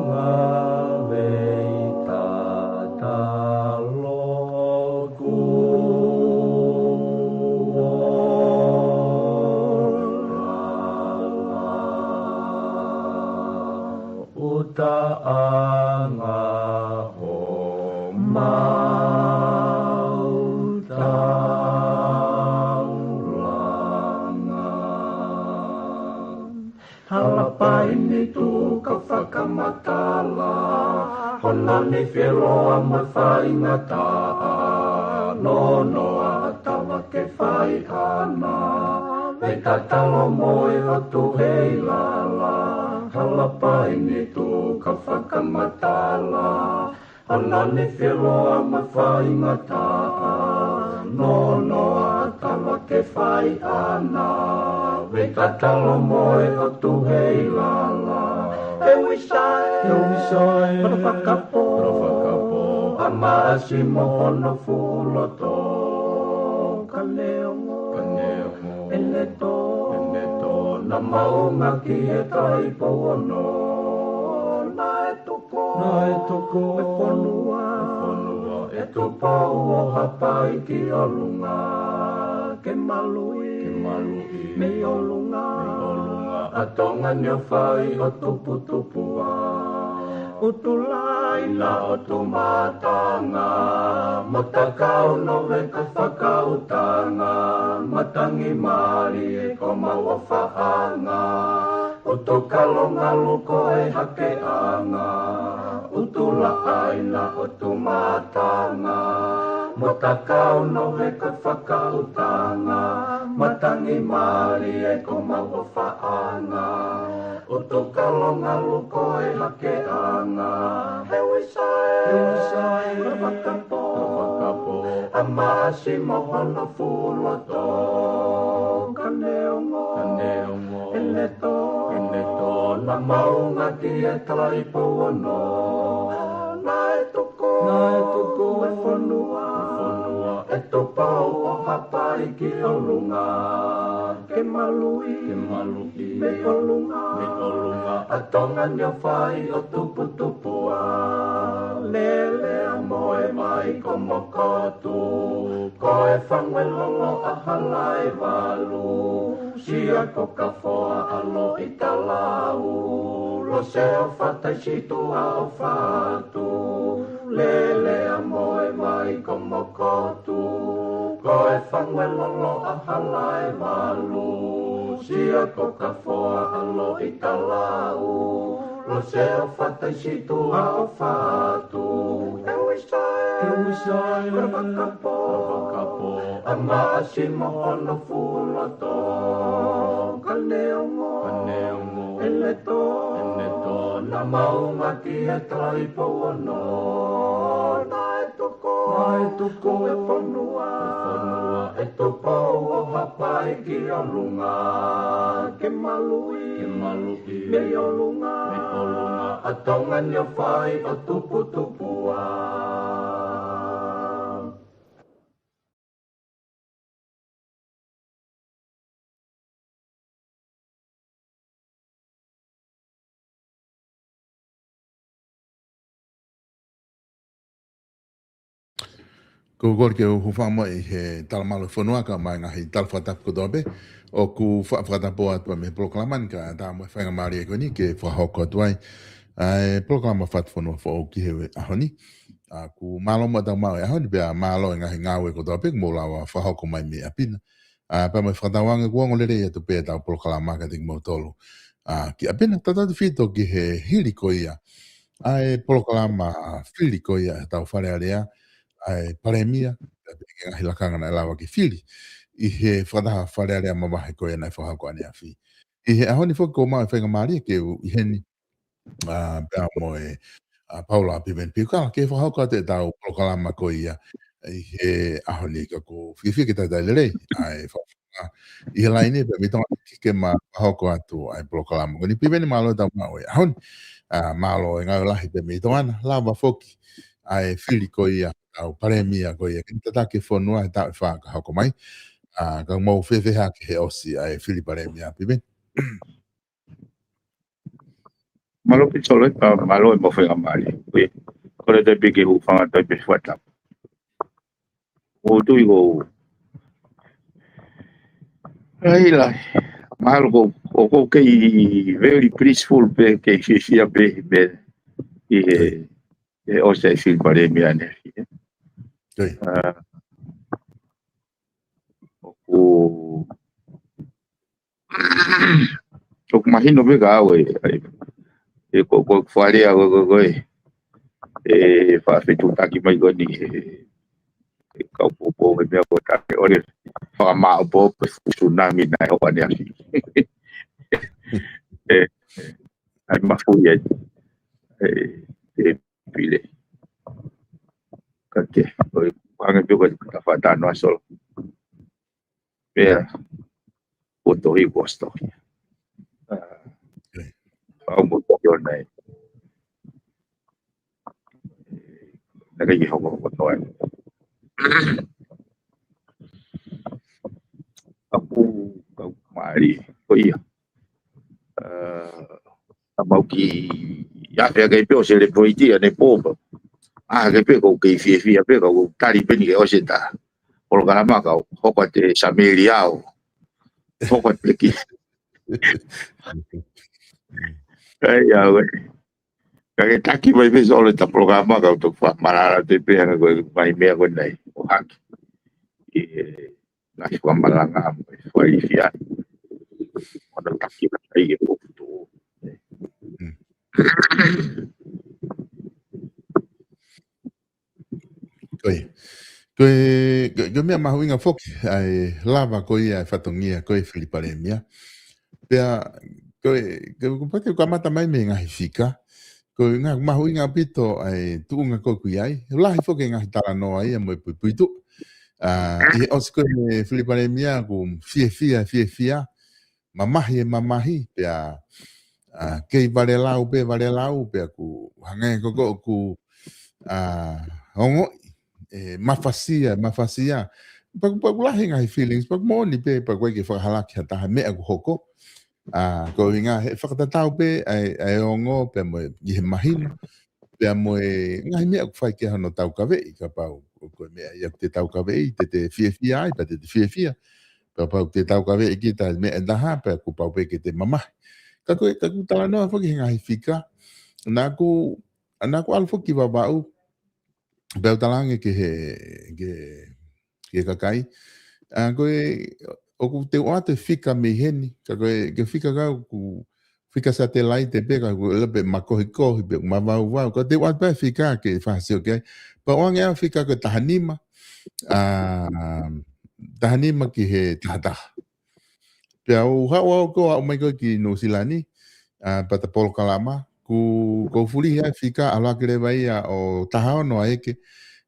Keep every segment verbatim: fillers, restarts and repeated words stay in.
Ngāue tatalo kuo lala, ʻuta ʻanga homau taulanga. Halapai ni tuʻu ka fakamatala, hono ni fieloa mo e faingataʻa, nonoa tava ke fai ʻana, vei tatalo mo e ʻOtu hei lala. Halapai ni tuʻu ka fakamatala, hono ni fieloa mo e faingataʻa, nonoa tava ke fai ʻana, vei tatalo mo e ʻOtu hei lala. He wisai, he wisai, kolo fakapō, kolo fakapō, ʻa Maʻasi mo hono fuʻu loto, ka neongo, ka neongo, ʻene tō, ʻene tō, naʻa mau ngāueʻaki e Taʻu Pou Ono, naʻe tuku, naʻe tuku e fonua, e fonua ʻe Tupou ʻo Haʻapai ki ʻolunga, ke maluʻi, ke maluʻi mei ʻolunga, mei ʻolunga ʻa Tonga ni ʻo fai ʻo tuputupuʻa. ʻUtulai na ʻo Tumatanga, mo Takau, Noveka, Fakautanga, matangi mālie ko mau ʻofaʻanga. ʻUtukalo, Ngalu, ko e hakeʻanga, ʻUtulai na ʻo Tumatanga, mo Takau, Noveka, Fakautanga, matangi mālie ko mau ʻofaʻanga. ʻUtukalo, Ngalu, ko e hakeʻanga. He wisai, he wisai, kolo fakapō, kolo fakapō, ʻa Maʻasi mo hono fuʻu loto, ka neongo, ka neongo, ʻene tō, ʻene tō, naʻa mau ngāueʻaki e Taʻu Pou Ono, naʻe tuku, naʻe tuku e fonua, e fonua ʻe Tupou ʻo Haʻapai ki ʻolunga, ke maluʻi, ke maluʻi mei ʻolunga, mei ʻolunga ʻa Tonga ni ʻo fai ʻo tuputupuʻa. Lele ʻa Moevai ko Mokotu, ko e Fanguelolo ʻa Halaevalu, Sia ko Kafoa ʻa Loʻitalau, Lose ʻo Fataisituʻa ʻo Fatu. Lele ʻa Moevai ko Mokotu, ko e Fanguelolo ʻa Halaevalu, Sia ko Kafoa ʻa Loʻitalau, Lose ʻo Fataisituʻa ʻo Fatu. He wisai, he wisai, kolo fakapō, kolo fakapō, ʻa Maʻasi mo hono fuʻu loto, ka neongo, ka neongo, ʻene tō, ʻene tō, naʻa mau ngāueʻaki e Taʻu Pou Ono, naʻe tuku, naʻe tuku e fonua, e fonua ʻe Tupou ʻo Haʻapai ki ʻolunga, ke maluʻi, ke maluʻi mei ʻolunga, mei ʻolunga ʻa Tonga ni ʻo fai ʻo tuputupuʻa. Ko u kole ke u hūfanga mo e he talamalu e fonua kae ʻumaʻā e ngaahi tala fakatapu kotoa pē. ʻOku fa-, fakatapu atu mei he polokalama ni kae ʻatā mo e faingamālie ko eni ke fakahoko atu ai ʻa e polokalama Fatufonua foʻou ki he ʻaho ni. ʻA, ʻoku mālō muʻa ʻetau maʻu e ʻaho ni pea mālō e ngaahi ngāue kotoa pē kuo mou lava fakahoko mai mei ʻapi na. ʻA, pea mo e fakatauange kuo ongo lelei atu pē ʻetau polokalama kiate kimoutolu. ʻA, ki ʻapi na, tautautefito ki he hili ko ia ʻa e polokalama fili ko ia ʻetau Fale Alea, ʻa e Palēmia, pea pehē ki he ngaahi lakanga naʻe lava ke fili ʻi he fakataha Fale Alea mavahe ko ia naʻe fakahoko ʻaneafi. ʻI he ʻaho ni foki ʻoku ou maʻu e faingamālie ke u ʻi heni, ʻa, pea mo e, ʻa, Paula Piveni Piukala, ke fakahoko atu ʻetau polokalama ko ia ʻi he ʻaho ni, ka ʻoku ou fiefia ke talitali lelei ʻa e fakafofonga ʻi he laine pē mei Tonga ni ke ma fakahoko atu ʻa e polokalama ko eni. Piveni, mālō e tau maʻu e ʻaho ni. ʻA, mālō e ngāue lahi pē mei Tonga na, lava foki ʻa e fili ko ia ʻetau Palēmia ko ia ke tataki e fonua he taʻu ʻe fā ka hoko mai. ʻA, ka mou fēfē hake he ʻosi ʻa e fili Palēmia, Piveni? Mālō pē Solo, ē, mālō e mo fenga mali. Ui, kole te piki hu fanga te pe fata. O tui ko. Ai lai. Mālō ko, o ko kei very peaceful pē, kei fiefia pē, pē. I he, e o se fili palēmia ne. Ui. Ah, o ko, ʻoku mahino pē ka au e, e, e ko, ko, fale a ko, ko, ko, e, e, fa, fetuʻutaki mai ko eni, e, e, kau popo, e meʻa ko ta, e, ʻo ne, fakamaʻopoʻopo, tsunami naʻe hoko ʻaneafi. E, e, ai mafuli ai, e, e, pile. Ka ke, ʻoi, hangē pē ko e ka fata noa Solo. Pea, ʻo tohi, ʻo tohi. Ah, ʻoku tohi ʻo nai. Naʻe ʻikai ke hokohoko noa. ʻOku, ʻoku mali, ko ia. Ah, ʻa mau ki, ia pea kei pē ʻo celebrate ʻanepō. Ah, kei pē ko kei fiefia pē ka ʻoku tali pē ni ke ʻosi ʻeta polokalama ka hoko atu e sameli au. Hoko atu pē ki. Ai, au ē. Ka ke taki mai pē Solo ʻeta polokalama ka u toki fakamalanga atu pē hangē ko e ngaahi meʻa ko eni ʻo haki. ʻI he ngaahi fakamalanga mo e fakailifia. ʻO na taki mai ke pofutu. Mm. Ko e, ko e, ko e, ko e meʻa mahuʻinga foki, ʻa e lava ko ia e fatongia, ko e fili palēmia. Pea, ko e, ko e, ko e pake kamata mai mei he ngaahi fika, ko e ngaahi mahuʻinga ʻaupito ʻa e tuʻunga ko ē ʻoku ʻi ai, lahi foki e ngaahi talanoa ia mo e puipuituʻa. Ah, ʻi he ʻosi ko e fili palēmia ʻoku fiefia, fiefia, mamahi e mamahi, pea, ah, kei valelau pē, valelau, pea ʻoku hangē ko ē ʻoku, ah, ongoʻi, e, mafasia, mafasia. Pea ʻoku, pea ʻoku lahi e ngaahi feelings, pea ʻoku moʻoni pē, pea ʻoku ʻikai ke fakahalaki ha taha meʻa ʻoku hoko. Ah, ko e ʻuhinga he fakatatau pē ʻa e, ʻa e ongo, pea mo e, ʻi he mahino, pea mo e ngaahi meʻa ʻoku fai ki ai hono taukaveʻi, kapau ko e meʻa ia ʻoku te taukaveʻi, te te fiefia ai, pea te te fiefia. Kapau te taukaveʻi kita meʻa ʻe taha, pea kuo pau pē ke te mamahi. Ka ko e, ka ʻoku talanoa foki he ngaahi fika, naʻa ku, naʻa ku ʻalu foki ki Vavaʻu, pea u talaange ki he, ki he, ki he kakai. Ah, ko e, ʻoku te u ʻoatu e fika mei heni, ka ko e, ko e fika ka ʻoku fika satelaite pē ka ʻoku ʻilo pē makohikohi pē, mavauvau. Ka te u ʻoatu pē fika ke fakasio ki ai. Pea u ʻoange ʻa e fika ko e taha nima, ah, taha nima ki he taha taha. Pea u haʻu au ko ē ʻo aʻu mai ko ē ki Nuʻusila ni, ah, pea ta polokalama, kuo, kuo u fulihi ʻa e fika ʻalu hake leva ia ʻo taha ono ʻa eke,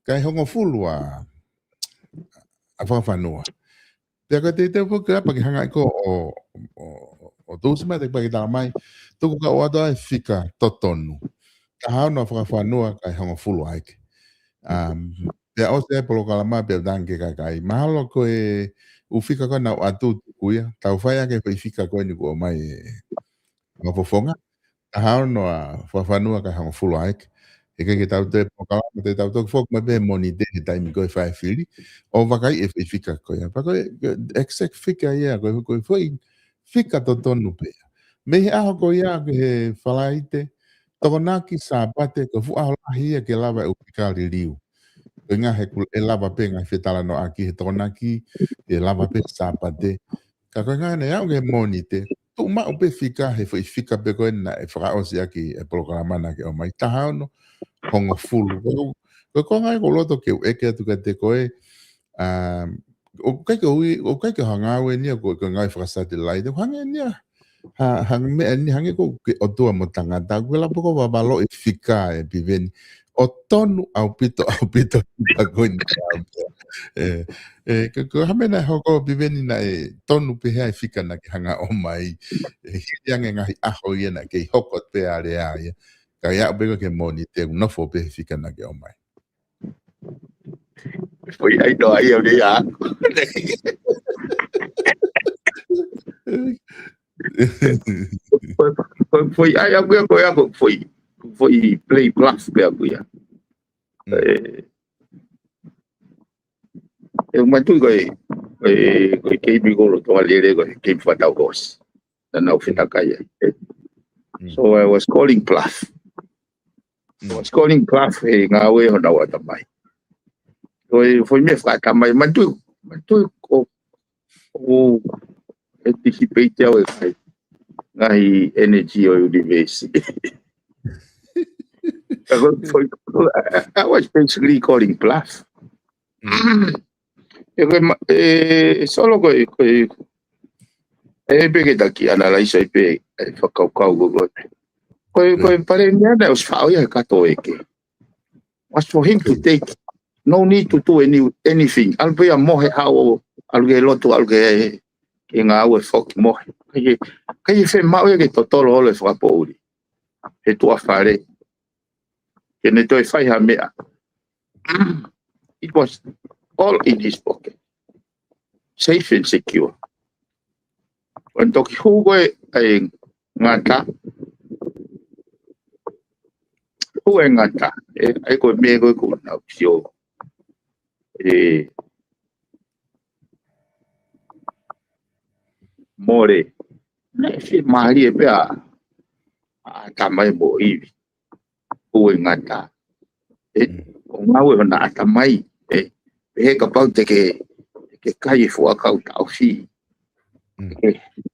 kae hongofulu ʻa, ʻa Fakafanua. Pea ka te te foki ʻa pea ke hanga ʻe koe ʻo, ʻo, ʻo, ʻo tuʻusi mai, te pea ke tala mai, tuku ka ʻoatu ʻa e fika totonu. Taha ono ʻa Fakafanua kae hongofulu ʻa eke. Um, pea ʻosi ʻa e polokalama pea u talaange ki he kakai. Mahalo ko e ʻū fika ko ē naʻa ku ʻoatu tuku ia. Tau fai ʻa e foʻi fika ko eni kuo ʻomai ʻe, ʻe Mafofonga. Taha ono ʻa Fakafanua kae hongofulu ʻa eke. He ʻikai ke tau toe polokalama, te tau toki foki mai pē Mōnite he taimi ko ē fai e fili. ʻO vakaiʻi e foʻi fika ko ia. Pea ko e, ko e exact fika ia, ko e, ko e foʻi fika totonu pē ia. Mei he ʻaho ko ia ki he Falaite, Tokonaki, Sāpate, ko e fuʻu ʻaho lahi ia ke lava e ʻū fika liliu. Ko e ʻuhinga he ʻoku ʻe lava pē ngaahi fetalanoaʻaki he Tokonaki, ʻe lava pē Sāpate. Ka ko e ʻuhinga naʻe aʻu ki he Mōnite, tuʻu maʻu pē fika, he foʻi fika pē ko ē naʻe fakaʻosi ʻaki e polokalama naʻa ke ʻomai, taha ono, hongofulu. Ko, ko, ko e ʻuhinga ia ʻoku ou loto ke u ʻeke atu kiate koe, um, ʻoku ʻikai ke ui, ʻoku ʻikai ke hanga au eni ia ko e, ko e ngāue fakasatelaite, ʻoku hangē eni ia ha, ha meʻa eni hangē ko e ʻOtua mo tangata, ʻoku ʻi ai pē ko e vavalo e fika ē Piveni. ʻOku tonu ʻaupito, ʻaupito, ʻaupito ko eni. E, e, ko, ko e hā e meʻa naʻe hoko Piveni naʻe tonu pehē ʻa e fika naʻa ke hanga ʻo ʻomai. E, hili ange ngaahi ʻaho ia naʻe kei hoko pē ʻa e lea ia. Kae aʻu pē ko ē ki he Mōnite ʻoku nofo pē he fika naʻa ke ʻomai. Foʻi ʻai noa ia ʻo lea. Ko e foʻi ʻai ʻaʻaku ia, ko e ʻaʻaku foʻi, foʻi play bluff pē ʻaʻaku ia. Mm. ʻE, ʻe manatuʻi ko e, ko e, ko e keimi ko lolotonga lele ko e keimi fakatau hoosi. Naʻa nau fetakai ai. ʻE. Mm. So I was calling bluff. Mm. I was calling bluff he ngāue honau ʻatamai. Ko e foʻi meʻa fakaʻatamai, manatuʻi, manatuʻi ko ʻoku anticipate au e kai ngaahi energy ʻo e universe. Ka ko, ko, ko, I was basically calling bluff. Mm. ʻE ko e ma-, ʻe, ʻe Solo ko e, ko e, ʻe pē ke taki analyze ai pē, ʻe fakakaukau ko ko. Ko e, ko e palēmia naʻe ʻosi faʻo ia he kato eke. Was for him to take. No need to do any, anything. ʻAlu pē ia mohe, haʻu, ʻalu ki he lotu, ʻalu ki he, ki he ngāue, foki mohe. ʻIkai ke, ʻikai ke fiemaʻu ia ke totolo holo e fakapoʻuli he tuʻa fale ke ne toe fai ha meʻa. It was all in his pocket. Safe and secure. ʻO ne toki hū ko ē ʻa e ngata. Hū e ngata. ʻE, ʻa e ko e meʻa ko ē ʻoku nau sio. ʻE, mole. Naʻe fiemālie pē ʻa, ʻa ʻatamai mo ivi. Hū e ngata. ʻE, Mm. ʻo ngāue hona ʻatamai. ʻE, pehē kapau te ke, te ke kai e fuʻu ʻakau taʻofi. Mm. Te ke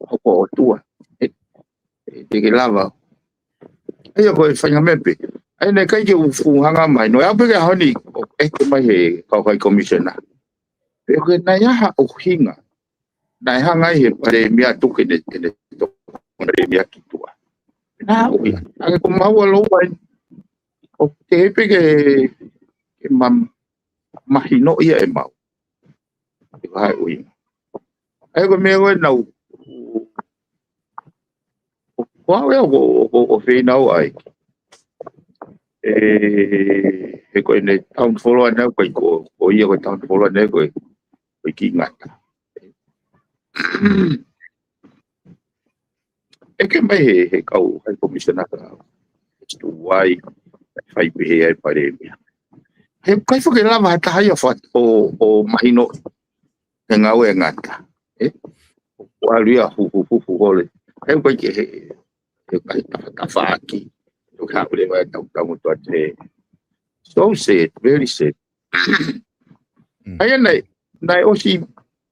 hoko ʻOtua. ʻE, ʻe, te ke lava. ʻA ia ko e faʻahinga meʻa pē. ʻA ia naʻe ʻikai ke u fuʻu hanga mai. No ʻe au pē ke ʻaho ni, ʻo ʻeke mai he kau high commissioner. Pe ko e naʻe ʻi ai ha ʻuhinga naʻe hanga ai he palēmia atu ke ne, ke ne tokoni palēmia ki tuʻa. Naʻe ʻuhinga. Ange ko maua lou ai. ʻOku teʻeki pē ke, ke ma-, mahinoʻi ia ʻe mau. ʻE ko hai ʻuhinga. ʻA ia ko e meʻa ko ē naʻu, ko au ʻe au ʻo, ʻo, ʻo feinau ai. ʻE, he ko ʻene downfall ʻana ko ē ko, ko ia ko e downfall ʻana ko ē, ko e kiʻi ngata. ʻEke mai he, he kau high commissioner ka, as to why, fai pehē ai palēmia. He ʻikai foki ke lava ha taha ia fa-, ʻo, ʻo mahino he ngāue ngata. ʻE? ʻO ʻalu ia hu, hu, hu, hu, hole. He ʻikai ke he, he ʻikai tafa, tafaʻaki. ʻO ka ule vai tau, tau motu atu he. So sad, very sad. Mm. ʻA ia naʻe, naʻe ʻosi,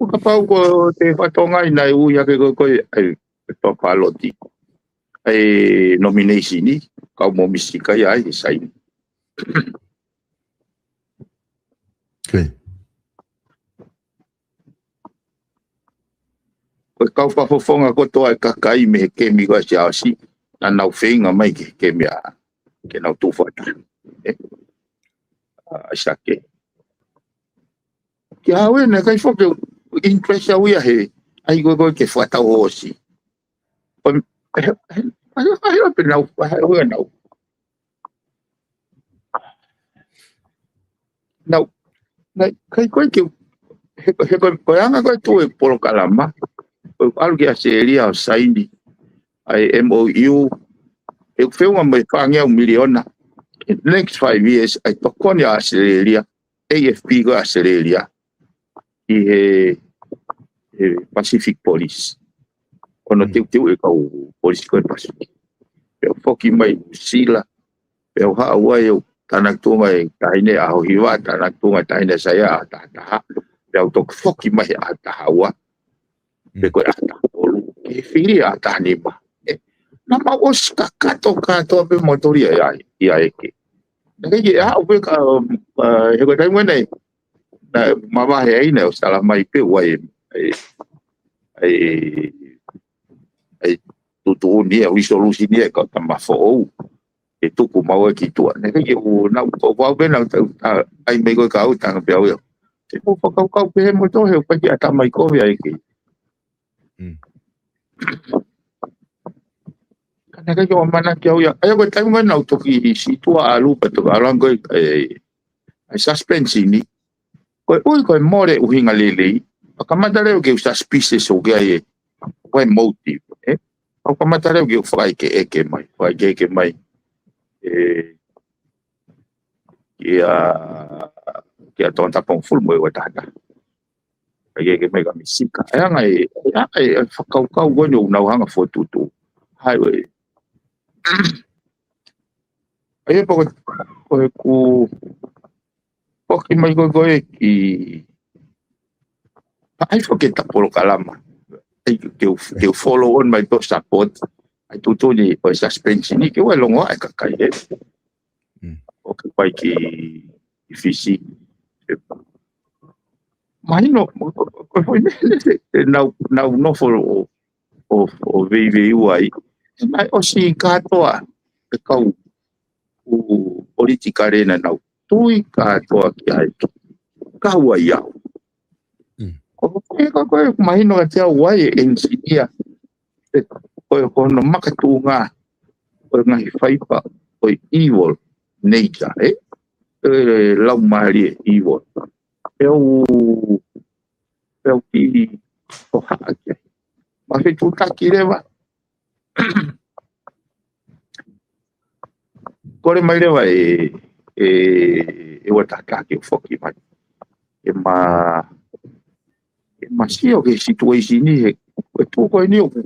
ʻo kapau ko te fatonga ʻi naʻe ui hake ko, ko e, ʻai, e papa loti. ʻAi nomination ni, kau mo misika ia ai, sai. Okay. Ko e kau fakafofonga kotoa e kakai mei he kemi ko ē ʻa Siaosi, naʻa nau feinga mai ke, ke meʻa, ke nau tuʻu fakataha. ʻE? ʻA, ʻAisake. Kia au ē, naʻe ʻikai foki interest au ia he, ʻai ko ē ko ē ke fakatau hoosi. Ko e, he, he, he, he, he, pē nau, he, he, nau. Nau, naʻe ʻikai ko ē ke, he, he, ko e, ko e anga ko ē tuʻu e polokalama, ko e ʻalu ki ʻAositelēlia ʻo saini, ʻai M O U, he feʻunga mo e fāngeau miliona, in the next five years, ʻai tokoni ʻa ʻAositelēlia, A F P ko ē ʻAositelēlia, ʻi he, he Pacific Police. ʻO nau Mm. teuteu e kau polisi ko ē Pacific. Pea u foki mai Nuʻu Sila, pea u haʻu ai ʻo tānaki tuʻunga e taʻahine ʻaho hiva, tānaki tuʻunga e taʻahine sai ʻaho taha taha. Pea u toki foki mai he ʻaho taha ua. Mm. Pe ko e ʻaho taha tolu. Ke fili ʻaho taha nima. ʻE, naʻa mau ʻosi kakato kātoa pē moutolu ia, ia, ia ʻEke. Naʻe ʻikai ke haʻu pē ka, um, uh, he ko e taimi ko ē naʻe, naʻe mavahe ai naʻe ʻosi tala mai pē ʻoku ʻi ai, ʻai, ʻai, ʻai tuʻutuʻuni ʻa e resolution ia ʻa e kau tama foʻou. ʻE tuku maua ki tuʻa. Naʻe ʻikai ke u, naʻa ku, ko au pē naʻa ku, ta, ta, ʻai mai ko ē ka u tanga pē au ia. Te u fakakaukau pē he moutolu he ʻoku ʻikai ke ʻatamai kovi ʻa ʻEke. Mm. Ka naʻe ʻikai ke u ʻamanaki au ia. ʻA ia ko e taimi ko ē naʻa ku toki siʻi tuʻa ʻalu pea toki ʻalu ange ko ē, ʻe, ʻai suspension ni. Ko e ʻuhi ko e mole ʻuhinga lelei. Pea kamata leva ke u suspicious ʻoku ʻi ai e, ko e motive, ʻe? ʻOku kamata leva ke u fakaʻekeʻeke mai, fakaʻekeʻeke mai. ʻE, kia, kia Tongatapu hongofulu mo e ua taha taha. ʻEkeʻeke mai ka Misika. ʻE anga e, ʻe anga e, e fakakaukau ko eni ʻoku nau hanga fokotuʻutuʻu. Hai ue. ʻA ia poko, ko e ku, foki mai ko e ko e ki, ʻai foki e ta polokalama. ʻAi ke u, ke u follow on mai to support. ʻAi tuʻutuʻuni ʻo e suspension ni ke ua longo ai kakai e. Mm. ʻO ke pai ki, ki Fisi. Mahino, ko, ko, ko, ko, e nau, nau nofo ʻo, ʻo, ʻo veiveiua ai. ʻE mai ʻosi kātoa e kau ʻo politikale naʻa nau tui kātoa ki ai. Kau ai au. Mm. Ko, ko, ko, ko, ko, mahino ka te au ai e engineer. E, ko, ko hono makatuʻunga. Ko e ngaahi faipa, ko e evil nature, ē? E, laumālie evil. Pea u, pea u ki hohaʻa ki ai. Ma fetuʻutaki leva. Kole mai leva e, e, e ua taha taha ke u foki mai. ʻE ma, ʻe ma sio ki he situation ni he, e tuʻu ko eni ʻoku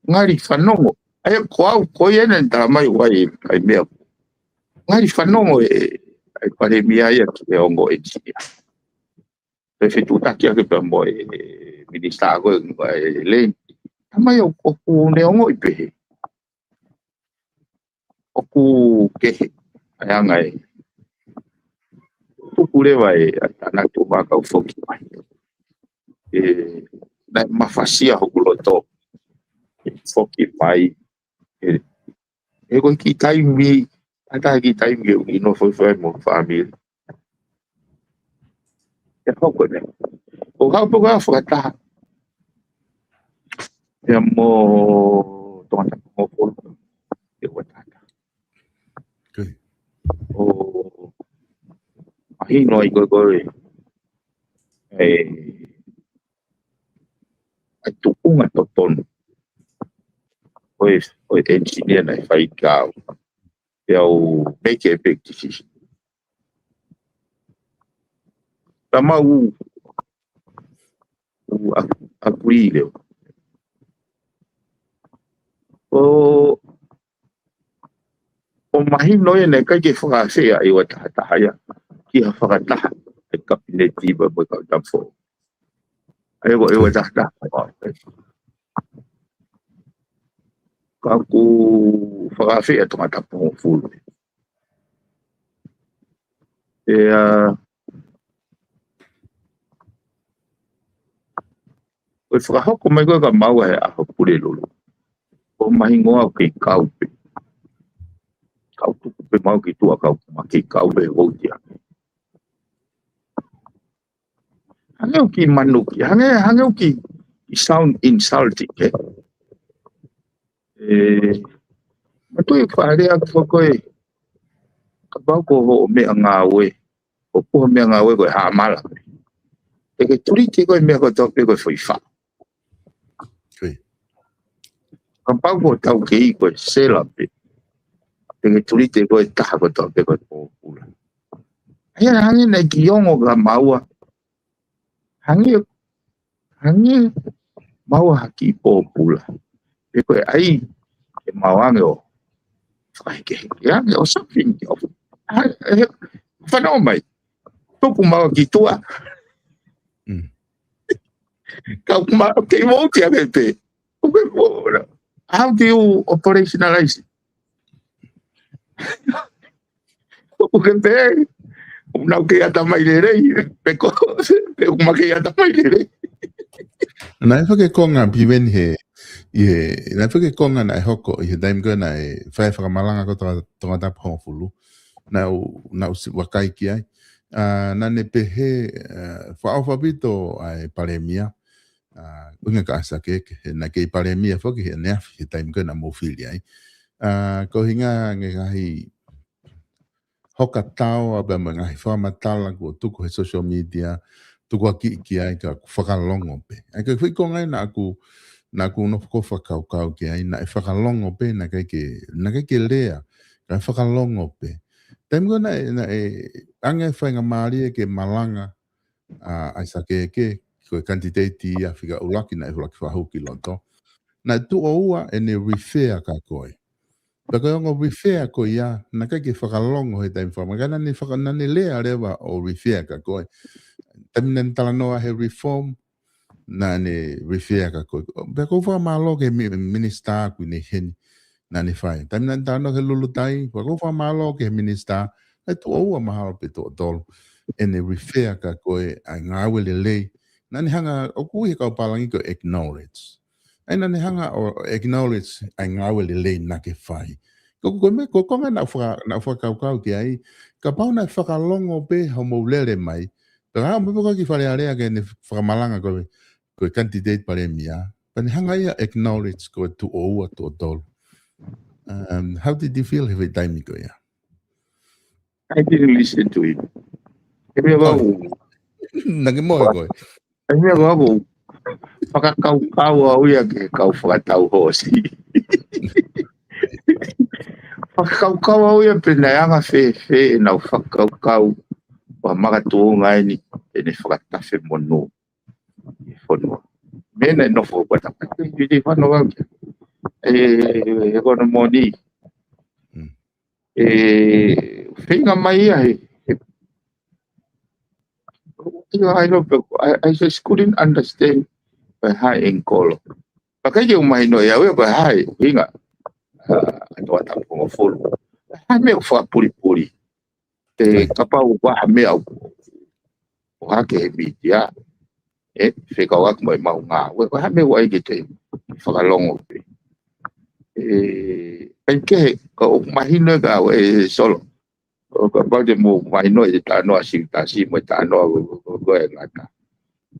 ngali fanongo. ʻA ia ko au, ko ia naʻe tala mai ʻoku ʻi ai e meʻa. Ngali fanongo e, ʻa e palēmia ia ki he ongo engineer. Pea fetuʻutaki ake pea mo e, e minisitā ko e, e Lane. Tala mai ʻoku, ʻoku ne ongoʻi pehē. ʻOku kehe, ʻa e anga e. Tuku leva e, ʻa, ʻa naʻa tuʻu mai ka u foki mai. ʻE, naʻe mafasia hoku loto. ʻE foki mai. ʻE, ʻe ko e kiʻi taimi, ʻa e kiʻi taimi ke u ʻi nofo fai mo e fāmili. ʻE hoko ne. ʻO hau pē ko e fakataha. Pea mo Tongatapu hongofulu. ʻE ua taha taha. Okay. ʻO mahino ai ko e ko e. E, e tuʻunga totonu. ʻO e, ʻo e engineer naʻe fai kau. Pea u make a big decision. Tama u, u a, a pui leo. ʻO, ʻo mahino e naʻe ʻikai ke fakaafeʻi ʻa e ua taha taha ia. Ki ha fakataha, e kapineti pea mo e kau tapu foʻou. ʻA ia ko e ua taha taha. Ka ʻoku fakaafeʻi ʻa Tongatapu hongofulu. ʻE, ʻa, ʻo e fakahoko mai ko e ka mau he ʻaho Pulelulu. ʻO mahingoa ʻoku kei kau pē. Kau tuku pē mau ki tuʻa kau ma kei kau pē vouti ake. Hangē ʻoku kiʻi manuki, hangē, hangē ʻoku kiʻi sound insulting, ē? ʻE, ma tui faʻa lea ko e, kapau ko hoʻo meʻangāue, ʻo puha meʻangāue ko e hāmala. ʻE ke tulite ko e meʻa kotoa pē ko e foʻi fā. Kapau ko e taukei ko e sela pē. ʻE ke tulite ko e taha kotoa pē ko e pōpula. ʻA ia hangē naʻe kiʻi ongo ka maua. Hangē, hangē maua ha kiʻi pōpula. Pe ko e ʻai, ke maua ange ʻo. Fai ke, ke ange ʻo something. ʻO, ʻa, ʻe, fanongo mai. Tuku maua ki tuʻa. Mm. Kau ma, kei vouti ake pē. Okay, well, how do you operationalize it? Okay, pē, ʻoku nau kei ʻatamai lelei, pe ko, pe ʻoku ma kei ʻatamai lelei. Naʻe fake konga piveni he, ʻi he, naʻe fake konga naʻe hoko, ʻi he taimi ko ē naʻe fai fakamalanga ko Tonga, Tongatapu hongofulu. Naʻa u, naʻa u siʻi vakai ki ai. ʻA, naʻa ne pehē, ʻa, fakaʻofa ʻaupito ʻa e palēmia. ʻA, ʻuhinga kia Sake, he naʻe kei palēmia foki he ʻaneafi, he taimi ko ē naʻa mou fili ai. ʻA, ko e ʻuhinga ngaahi hoka tao, ʻa pea mo e ngaahi fakamatala kuo tuku he social media, tuku ʻaki ki ai ka ʻoku fakalongo pē. ʻA ia ko e foʻi konga ia naʻa ku, naʻá ku nofo ʻo fakakaukau ki ai, naʻe fakalongo pē, naʻe ʻikai ke, naʻe ʻikai ke lea, kae fakalongo pē. Taimi ko ē naʻe, naʻe ʻoange faingamālie ke malanga ʻa ʻAisake Eke, ko e kanititeiti ia fika ʻuluaki naʻe ʻuluaki fakahū ki loto. Naʻe tuʻo ua ʻene refer kia koe. Pea ko e ongo refer ko ia, naʻe ʻikai ke fakalongo he taimi fakamaka, naʻá ne faka-, naʻá ne lea leva ʻo refer kia koe. Taimi naʻá ne talanoa he reform, naʻá ne refer kia koe. Pea ʻoku ou fakamālō ki he mi-, minisitā ko eni heni, naʻá ne fai. Taimi naʻá ne talanoa he Lulutai, pea ʻoku ou fakamālō ki he minisitā, naʻe tuʻo ua mahalo pe tuʻo tolu ʻene refer kia koe ʻa e ngāue lelei. Naʻá ne hanga, ʻoku ui he kau pālangi ko e acknowledge. ʻA ia naʻá ne hanga ʻo acknowledge ʻa e ngāue lelei naʻá ke fai. Ko, ko e meʻa, ko e konga naʻá ku faka-, naʻá ku fakakaukau ki ai, kapau naʻe fakalongo pē hoʻomou lele mai, pea ka haʻu mai pē koe ki Fale Alea ke ne fakamalanga koe, ko e kanititeiti palēmia, pea ne hanga ia ʻo acknowledge ko e tuʻo ua, tuʻo tolu. Um, how did you feel he foʻi taimi ko ia? I didn't listen to him. He meʻa vau. Naʻá ke mohe koe. He meʻa vau. Fakakaukau au ia ki he kau fakatau hoosi. Fakakaukau au ia pe naʻe anga fēfē ʻenau fakakaukau ʻo e makatuʻunga eni ʻene fakatafe monū ʻi he fonua. Meʻa naʻe nofo pata pata, ʻi te fano vau. ʻE, ʻe kono moni. Mm. ʻE, feinga mai ia he, he, ʻio, I know, but I, I just couldn't understand pe ko e hā e angle. Pea ʻikai ke u mahinoʻi au ia pe ko e hā e ʻuhinga, ʻa, ʻa Toa Tapu Hongofulu. Hā e meʻa ʻoku fakapulipuli. Te kapau ʻoku ʻi ai ha meʻa ʻoku, ʻoku hake he mītia. ʻE, fekauʻaki mo ʻemau ngāue. Ko e hā e meʻa ʻoku ʻai ke te fakalongo pē. ʻE, ʻikai ke, ka ʻoku mahino ʻe au ʻe Solo. ʻO kapau te mou mahinoʻi e talanoa Siutasi mo e talanoa ko, ko, ko, ko e ngata.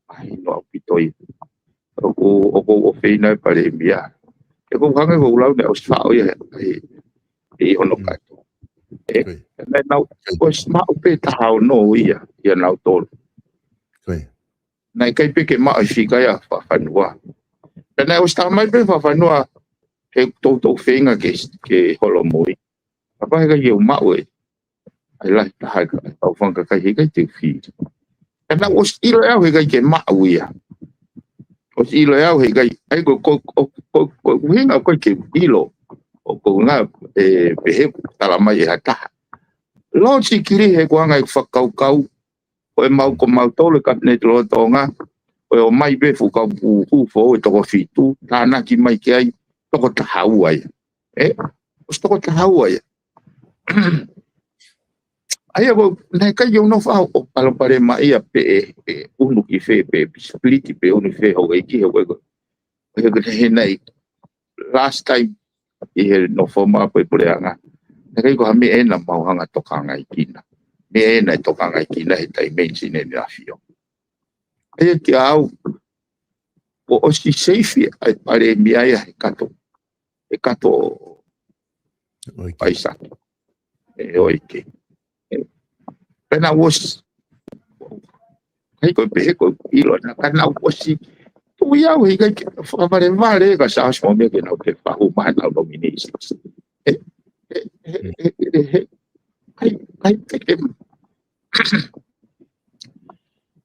Mahino ʻaupito ia. ʻOku, ʻoku, ʻoku feinga e palēmia. ʻE ko u hanga ko u lau naʻe ʻosi faʻo ia, ʻe, ʻe hono kato. ʻE, naʻe nau, ʻosi maʻu pē taha ono ia, ia nautolu. Naʻe ʻikai pē ke maʻu e fika ia fakafanua. Pea naʻe ʻosi talamai pē fakafanua, he toutou feinga ke, ke holomui. Kapau heʻikai ke u maʻu e ʻa e lahi taha e ka, ʻaufanga kakai heʻikai te u fili. Ka naʻe ʻosi ʻilo ʻe au heʻikai ke maʻu ia. ʻOsi ʻilo ʻe au heʻikai, ʻa ia ko, ko, ko, ko, ko e ʻuhinga ʻoku ʻikai ke ʻilo. ʻOku ou ngā, ʻe, pehē ʻoku talamai ʻe ha taha. Lōsikili he kuonga e fakakaukau, ko e mau ko mautolu e kapineti lolotonga, ko e ō mai pē fuʻu kau pū hū foʻou e toko fitu, tānaki mai ki ai, toko taha ua ia. ʻE, ʻosi toko taha ua ia. ʻA ia ko, naʻe ʻikai ke u nofo au ʻo palopalemaʻi ia pe ʻe, ʻe ʻunu ki fē, pe split pe ʻunu ki fē, houʻeiki, houʻeiki. He ko e he naʻe last time ʻi he nofo mai ko e puleʻanga. Naʻe ʻikai ko ha meʻa ena mau hanga tokangaʻi kina. Meʻa ena ʻe tokangaʻi kina he taimi ni ʻEne ʻAfio. ʻA ia kiate au, kuo ʻosi seifi ʻa e palēmia ia he kato. He kato ʻo ʻAisake. ʻE ʻoku ʻikai. Pea naʻe ʻosi. ʻIkai ko e pehē ko e ʻilo naʻa ka naʻe ʻosi. Tui au heʻikai ke fakavalevale ka Siaosi mo e meʻa ke nau ke fahu mai nau nomination. ʻE, ʻe, ʻe, ʻe, ʻe, ʻikai, ʻikai ke, ke,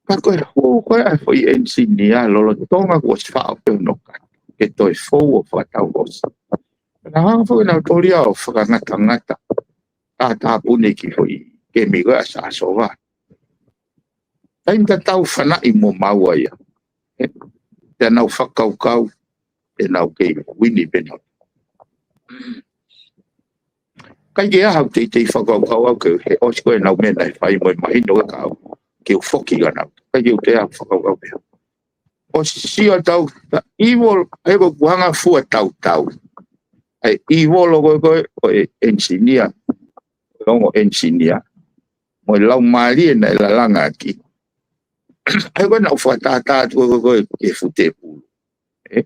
ka ko e hū ko ē ʻa e foʻi ʻenisinia lolotonga kuo ʻosi faʻo pē hono kato. Ke toe fou ʻo fakatau ʻosi. Naʻa hanga foki nautolu ia ʻo fakangatangata. Tātāpuni ki he foʻi kemi ko ē ʻa Sasova. Taimi tatau fanaʻi mo maua ia. ʻE, te nau fakakaukau, te nau kei uini pē nau. ʻIkai ke ʻi ai haʻaku teitei fakakaukau au ke he ʻosi ko ē ʻenau meʻa naʻe fai mo e mahino ʻe au ke u foki ka nau. ʻIkai ke u toe fakakaukau pē. ʻOsi sio atu au, the evil, he ko ʻeku hanga fua tautau. ʻA e evil ʻo ko ē, ko ē, ko e ʻenisinia, ko e ongo ʻenisinia, mo e laumālie naʻe lalanga ʻaki. ʻA ia ko ē naʻa ku fakatātā atu ko ē, ko ē, ko ē, ke fute pulu. ʻE,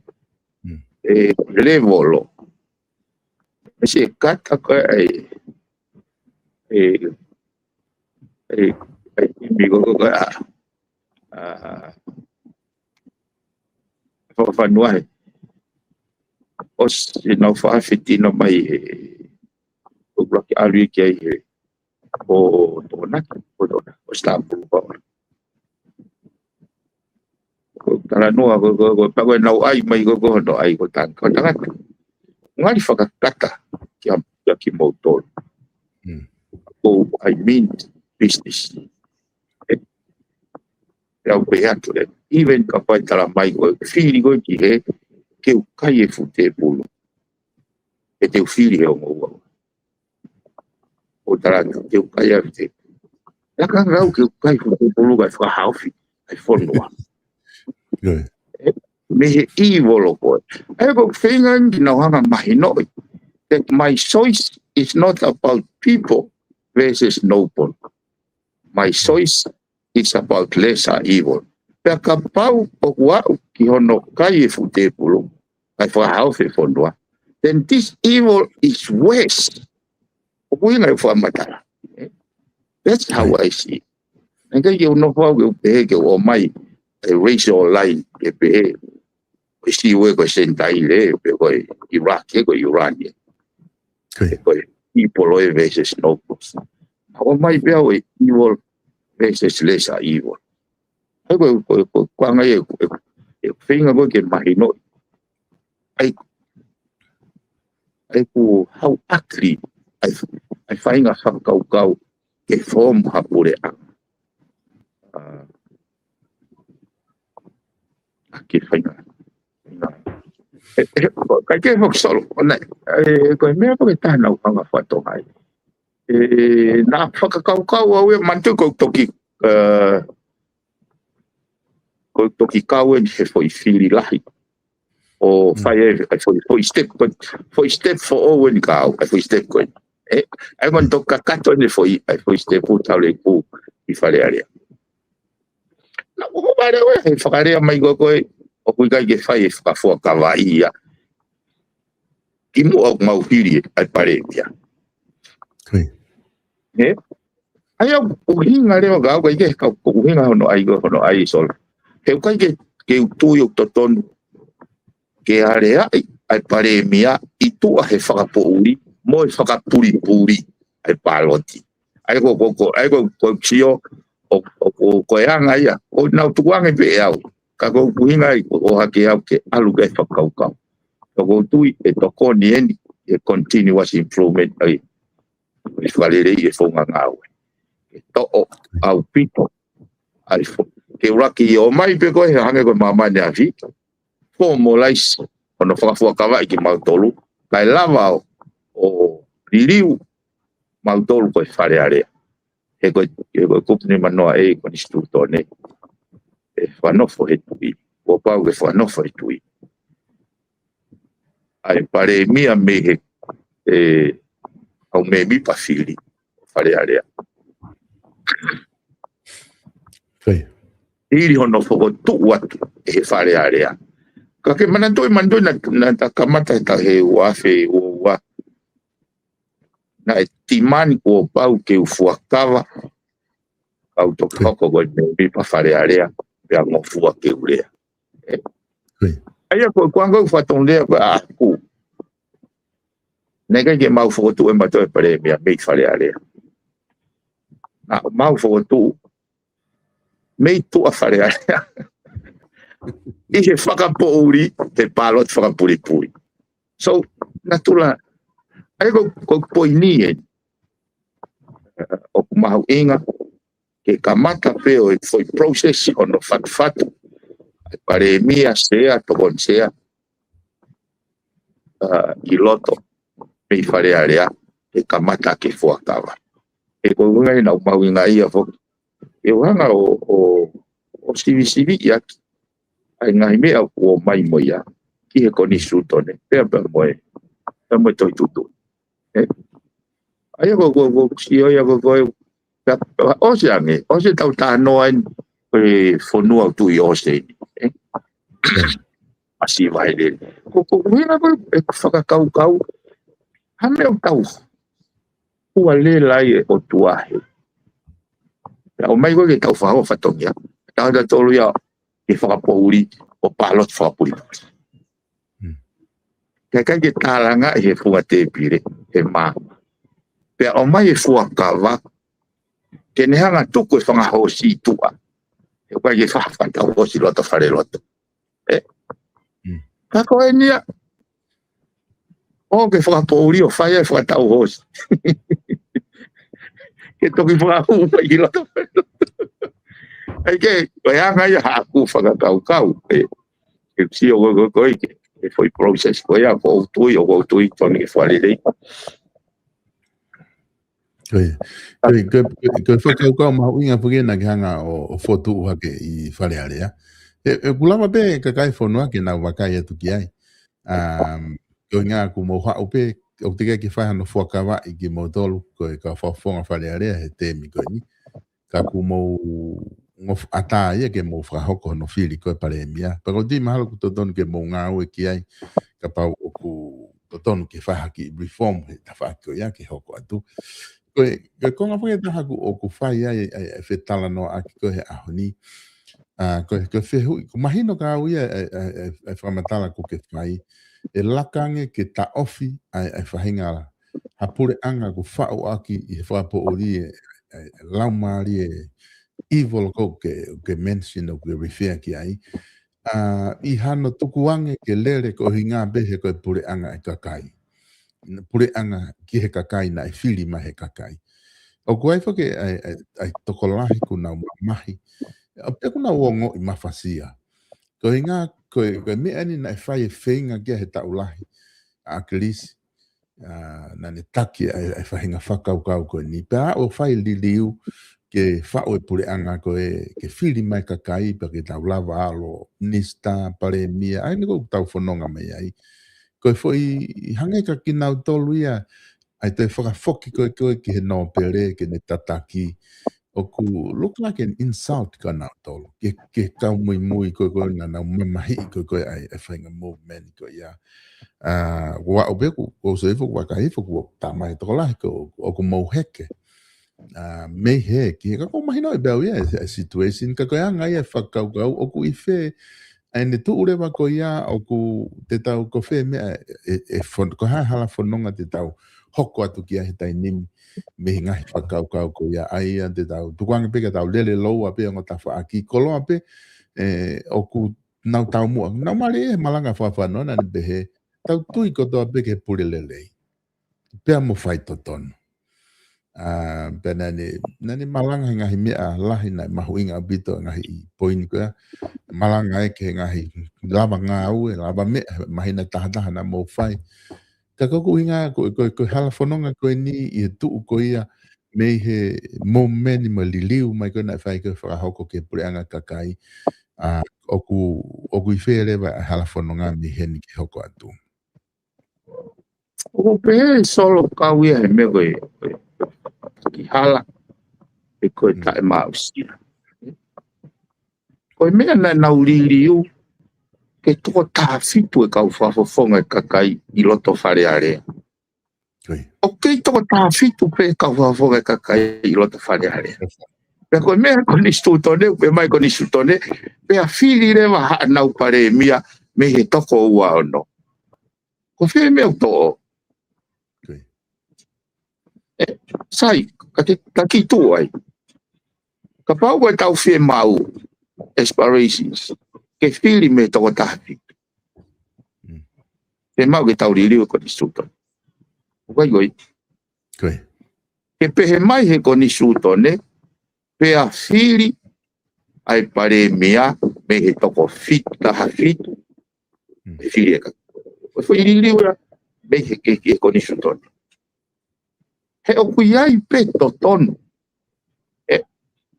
ʻe, level ʻo. ʻE se kata ko ē, ʻa e, ʻa e, ʻa e, ʻa e, ʻimi ko ē, ko ē, ʻa, ʻa, fakafanua he. ʻOsi nau faʻa fitino mai he, ʻoku laki ʻalu ia ki ai he, ʻo Tokonaki, ʻo Tokonaki, ʻo Sitapulu Paola. Ko e talanoa, ko, ko, ko, pea ko e nau ʻai mai ko, ko hono ʻai ko tang-, ko tangata. Ngali fakakata kia, kia kimoutolu. Ko I mean business. ʻE, ʻe au pehē atu ē. Even kapau ʻe tala mai ko e fili ko e ki he, ke u kai e fuʻu tēpulu. ʻE te u fili he ongo ua. ʻO tala atu, ke u kai a te. Laka ngau ke u kai fuʻu tēpulu kae fakahaofi ʻa e fonua. ʻE, mei he evil ko ē. ʻA ia ko e feinga ni ke nau hanga mahinoʻi that my choice is not about people versus noble. My choice is about lesser evil. Pea kapau ʻoku aʻu ki hono kai e fuʻu tēpulu, kae fakahaofi e fonua, then this evil is worse. ʻOku ʻi ai e fakamatala. That's how I see it. Naʻe ʻikai ke u nofo au ke u pehē ke u ʻomai e racial line ke pehē ko e Siu ē ko e Senitaile, pe ko e Iraq ē ko e Iran ē. Ko e people ē versus nobles. ʻOmai pē au e evil versus lesser evil. ʻA ia ko e, ko e, ko e, ko e anga ia e, e, e feinga ko ē ke mahinoʻi. ʻA ia, ʻa ia ko e how ugly ʻa e, ʻa e feinga fakakaukau ke form ha puleʻanga. ʻA, ʻa ke feinga. ʻE, ʻe, ko, ʻikai ke foki solo, ʻo ne, ʻe, ko e meʻa ko e taha naʻa ku hanga fatongia ai. ʻE, naʻa fakakaukau au ia manatu ko e toki, ʻe, ko e toki kau eni he foʻi fili lahi. ʻO fai e, e foʻi, foʻi step, foʻi, foʻi step foʻou eni kau, e foʻi step ko eni. ʻE, ʻa ia ko e toki kakato eni foʻi, e foʻi step ʻo tau le ku ʻi Fale Alea. Naʻa ku hopo leva he fakalea mai ko ē, ʻoku ʻikai ke fai e fakafuakavaʻi ia. Kimuʻa ʻoku mau fili ʻa e palēmia. ʻE? ʻA ia ʻoku ʻuhinga leva ka ʻoku ʻikai ke ka ʻoku ʻuhinga hono ʻai ko hono ʻai solo. He ʻoku ʻikai ke, ke u tui ʻoku totonu ke aleaʻi ʻa e palēmia ʻi tuʻa he fakapoʻuli, mo e fakapulipuli ʻa e pāloti. ʻA ia ko, ko, ko, ʻa ia ko, ko sio, ʻo, ʻo, ʻo, ko e anga ia, ʻo nau tukuange pē ʻe au. Ka ko ʻuhinga ai, ʻo, ʻo hake au ke ʻalu ke fakakaukau. Ka ko tui, ʻe tokoni eni, e continuous improvement, ʻa ia. ʻE fakalelei e founga ngāue. ʻE toʻo, ʻaupito. ʻA ia fo-, ke ʻuluaki ʻomai pē ko e hangē ko e māmani ʻa Vito. Formalize hono fakafuakavaʻi kimautolu, kae lava ʻo, ʻo liliu mautolu ko e Fale Alea. He ko e, he ko e kupu nimanoa ʻe konisitūtone. ʻE fakanofo he tuʻi. Kuo pau ke fakanofo he tuʻi. ʻA e palēmia mei he, ʻe, ʻa e mēmipa fili ʻo Fale Alea. Fili hono fokotuʻu atu ʻe he Fale Alea. Ka ke manatuʻi, manatuʻi naʻa, naʻa ta kamata he taʻu he ua afe ua ua. Naʻe timani kuo pau ke u fuakava, kau toki hoko ko e mēmipa Fale Alea, pea ngofua ke u lea. ʻE. ʻA ia ko, ko anga u fatongia ko ʻaku. Naʻe ʻikai ke mau fokotuʻu ʻe mautolu e palēmia mei Fale Alea. Naʻa mau fokotuʻu mei tuʻa Fale Alea. ʻI he fakapoʻuli, he pāloti fakapulipuli. So, natula, ʻa ia ko, ko poini ē. ʻOku mahuʻinga, ke kamata pē ʻo e foʻi process ʻo hono fatufatu. ʻA e palēmia, sea, tokoni sea. ʻA, ʻi loto, mei Fale Alea, ke kamata ke fuakava. ʻE ko e ʻuhinga ia naʻa ku mahuʻingaʻia foki. ʻE u hanga ʻo, ʻo, ʻo sivisiviʻi ʻaki. ʻA e ngaahi meʻa kuo ʻomai mo ia. Ki he konisitūtone. Pea pea mo e. Pea mo e tohi tuʻutuʻuni. ʻE? ʻA ia ko, ko, ko, sio ia ko, ko, pea, pea, ʻosi ange, ʻosi ʻetau talanoa eni, ko e fonua ʻoku tuʻu ʻi ʻOseni, ʻe? ʻAsi vai lele. Ko, ko, ko, hina ko, ʻeku fakakaukau, ha meʻa ʻoku tau, ua lela ai e ʻOtua he. Pea ʻomai ko ē ke tau fakahoa fatongia, tau ta tolu ia, ke fakapoʻuli ʻo pāloti fakapulipuli. Mm. Kae ʻikai ke tālangaʻi he funga tēpile, he mā. Pea ʻomai e fuakava, ke ne hanga tuku e fanga hoosi ʻi tuʻa. He ʻoku ʻikai ke fa-, fakatau hoosi loto faleloto. ʻE? Mm. Ka ko eni ia, ʻoku ke fakapoʻuli ʻo fai ai fakatau hoosi. Ke toki fakahū mai ki loto faleloto. ʻAi ke, ko e anga ia haʻaku fakakaukau. ʻE, ʻe sio ko, ko, ko ʻi he, ʻe foʻi process ko ia, ko ʻoku ou tui, ʻoku ou tui, tonu ke fakalelei. Ko e, ko e, ko e, ko e fakakaukau mahuʻinga pē ke na ke hanga ʻo, ʻo fotu hake ʻi Fale Alea. ʻE, ʻe, ʻoku lava pē kakai fonua ke nau vakai atu ki ai. Um, ko e ʻuhinga ʻoku mou haʻu pē, ʻoku teʻeki ke fai hano fuakavaʻi kimoutolu, ko e kau fakafofonga Fale Alea he temi ko eni. Ka ʻoku mou ngofua ʻatā ia ke mou fakahoko hono fili ko e palēmia. Pea ʻoku ou tui mahalo ʻoku totonu ke mou ngāue ki ai, kapau ʻoku totonu ke fai ha kiʻi reform he tafaʻaki ko ia ke hoko atu. Ko e, ko e konga pē ʻe taha ʻoku, ʻoku fai ai, ʻa e, ʻa e fetalanoaʻaki ko ē he ʻaho ni. ʻA, ko e, ko e fehuʻi, ʻoku mahino kiate au ia ʻa e, ʻa e, ʻa e, ʻa e fakamatala ʻoku ke fai. ʻE laka ange ke taʻofi ʻa e, ʻa e faʻahinga la ha puleʻanga ʻoku faʻu ʻaki ʻi he fakapoʻuli ʻe, ʻe, ʻe laumālie ʻe evil ʻoku ke, ke mention ʻoku ke refer ki ai. ʻA, ʻi hano tukuange ke lele ko e ʻuhinga pē he ko e puleʻanga ʻa e kakai. Puleʻanga ki he kakai naʻe fili mai he kakai. ʻOku ʻi ai foki ʻa e, ʻa e, ʻa e tokolahi ʻoku nau mamahi. ʻA, pea ʻoku nau ongoʻi mafasia. Ko e ʻuhinga, ko e, ko e meʻa ni naʻe fai e feinga ki ai he taʻu lahi ʻa ʻAkilisi. ʻA, naʻa ne taki ʻa e, ʻa e faʻahinga fakakaukau ko eni. Pea ʻo fai liliu ke faʻu e puleʻanga ko ē, ke fili mai kakai, pea ke tau lava ʻalu minisitā, palēmia, ʻa eni ʻoku tau fononga mai ai. Ko e foʻi hangē ka kinautolu ia, ʻa e toe fakafoki ko ē ko ē ki he nōpele, ke ne tataki, ʻoku look like an insult kia nautolu. Ke, ke kau muimui ko ē ko ē naʻa nau mamahiʻi ko ē ko ē ʻa e, ʻa e faʻahinga movement ko ia. ʻA, ʻoku ou pehē ʻoku, ʻoku ou sio hifo, ʻoku ou vakai hifo, ʻoku tā mai tokolahi ko ē ʻoku mou heke. ʻA, mei he, ki he ka ʻoku mahino ʻe pehē ia ʻa e, ʻa e situation, ka ko e anga ia e fakakaukau, ʻoku ʻi fē, ʻa ʻene tuʻu leva ko ia, ʻoku te tau ko fē meʻa, ʻe, ʻe fon-, ko e hā e hala fononga te tau hoko atu ki ai he taimi ni, mei he ngaahi fakakaukau ko ia, ʻa ia te tau, tukuange pē ke tau lele loua pē ongo tafaʻaki, koloa pē, ʻe, ʻoku nau taumuʻa, nau mali e malanga fakafanongo naʻa ne pehē, tau tui kotoa pē ki he pule lelei. Pea mo faitotonu. ʻA, pea naʻa ne, naʻa ne malanga he ngaahi meʻa lahi naʻe mahuʻinga ʻaupito ngaahi poini ko ia. Malanga ē ki he ngaahi lava ngāue, lava meʻa, māhina tahataha naʻa mou fai. Ka ko ʻeku ʻuhinga, ko, ko, ko e hala fononga ko eni ʻi he tuʻu ko ia, mei he momeniti mo e liliu mai ko ē naʻe fai ko ē fakahoko ki he puleʻanga kakai. ʻA, ʻoku, ʻoku ʻi fē leva e hala fononga mei heni ke hoko atu. ʻOku pehē Solo kau ia he meʻa ko e, ko e ki hala, ʻe ko e Mm. taʻemaʻusia. Ko e meʻa naʻa nau liliu, ke toko taha fitu e kau fakafofonga e kakai ʻi loto Fale Alea. Ko ia. ʻOku kei toko taha fitu pē kau fakafofonga e kakai ʻi loto Fale Alea. Pea ko e meʻa ko e konisitūtone, pea mai konisitūtone, pea fili leva haʻanau palēmia mei he toko ua ono. Ko fē meʻa ʻoku toʻo? Ko ia. ʻE, sai, ka te, ka ki tuʻu ai. Kapau ko e tau fiemaʻu, aspirations, ke fili mei he toko taha fitu. Mm. Fiemaʻu ke tau liliu e konisitūtone. ʻOku ʻikai ko ia. Ko ia. Ke pehē mai he konisitūtone, pea fili ʻa e palēmia mei he toko fitu, taha fitu, Mm. ʻe fili e ka. Ko e foʻi liliu ia, mei he, he, he konisitūtone. He ʻoku ʻi ai pē totonu. ʻE,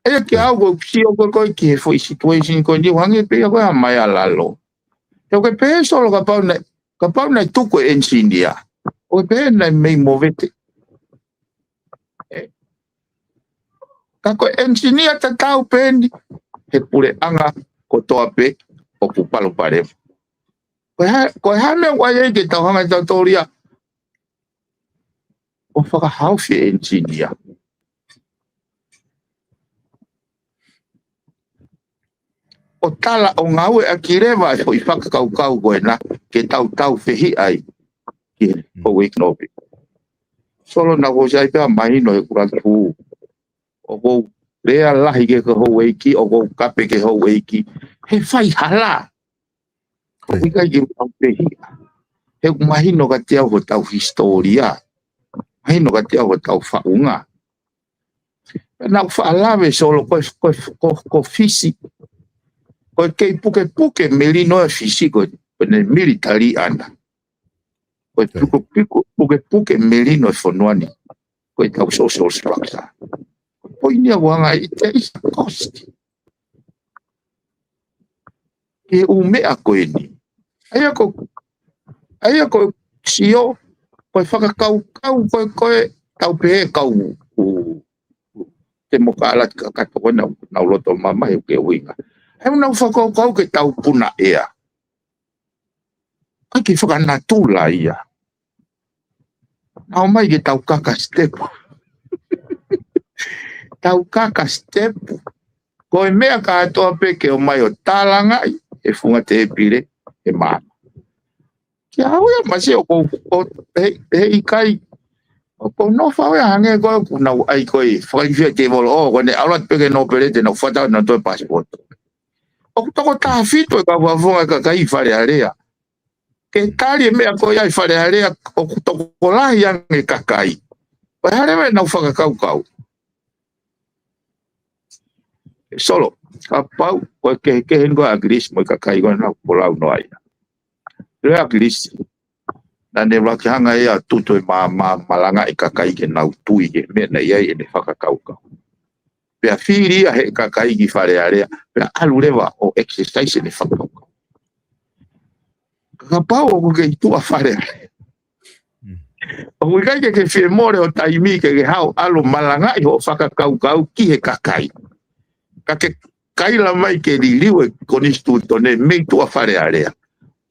ʻe ke au ko sio ko ē ko ē ki he foʻi situation ko eni ʻoku hangē pē ia ko e ʻa mai ʻa Lalo. He ʻoku pehē Solo kapau naʻe, kapau naʻe tuku e engineer. ʻOku pehē naʻe mei movete. ʻE. Ka ko e engineer tatau pē eni, he puleʻanga kotoa pē ʻoku palopalema. Ko e hā, ko e hā e meʻa ʻoku ʻai ai ke tau hanga ʻe tautolu ia ʻo fakahaofi e engineer. ʻO tala ʻo ngāueʻaki leva e foʻi fakakaukau ko ena ke tau tau fehiʻa ai. ki he houʻeiki novi. Solo, naʻa ku ʻosi ʻai pē ʻa mahino he kula ki hū. ʻOku ou lea lahi ki he houʻeiki, ʻoku ou kape ki he houʻeiki. He fai hala. ʻOku ʻikai ke u tau pehia. He ʻoku mahino kiate au hotau hisitōlia. Mahino kiate au hotau faʻunga. Naʻa ku faʻa lave, Solo, ko, ko, ko, ko Fisi. Ko e kei pukepuke melino ʻa Fisi ko, ko ʻene militali ʻana. Ko e pukepuke, pukepuke melino e fonua ni. Ko e tau social structure. Ko e poini ʻa uanga i te i kosti. Ke u meʻa ko eni. ʻA ia ko, ʻa ia ko sio, ko e fakakaukau, ko e, ko e tau pehē kau u, u, u, te mo ka ala ka kato ko nau, nau loto mamahi ke uinga. He nau fakakaukau ke tau puna ea. Ka ke fakanatula ia. Nau mai ke tau kaka sitepu. Tau kaka sitepu. Ko e meʻa kātoa pē ke ʻomai ʻo tālangaʻi, he funga tēpile, he māma. Kia au ia masi ʻoku, ʻo, he, he ʻikai, ʻoku ou nofo au ia hangē ko ē ʻoku nau ʻai ko e, fakailifia tēvolo, ʻo, ko ʻene ʻalu atu pē ki he nōpele te nau fata nau toe passport. ʻOku toko taha fitu e kau fakafofonga kakai ʻi Fale Alea. Ke tali e meʻa ko ia ʻi Fale Alea, ʻoku tokolahi ange kakai. Ko e hā leva ʻenau fakakaukau. Solo, kapau, ko e kehekehe ni ko ʻAkilisi mo e kakai ko ē naʻa ku folau noa ia. Lea ʻAkilisi, naʻa ne ʻuluaki hanga ia ʻo tutu e mā, mā, malangaʻi kakai ke nau tui ki he meʻa naʻe ʻi ai ʻene fakakaukau. Pea fili ia he kakai ki Fale Alea, pea ʻalu leva ʻo exercise ʻene fakakaukau. Kapau ʻoku ke ʻi tuʻa Fale Alea. ʻOku ʻikai ke ke fie mole ho taimi ke ke haʻu ʻalu malangaʻi hoʻo fakakaukau ki he kakai. Ka ke kaila mai ke liliu e konisitūtone mei tuʻa Fale Alea.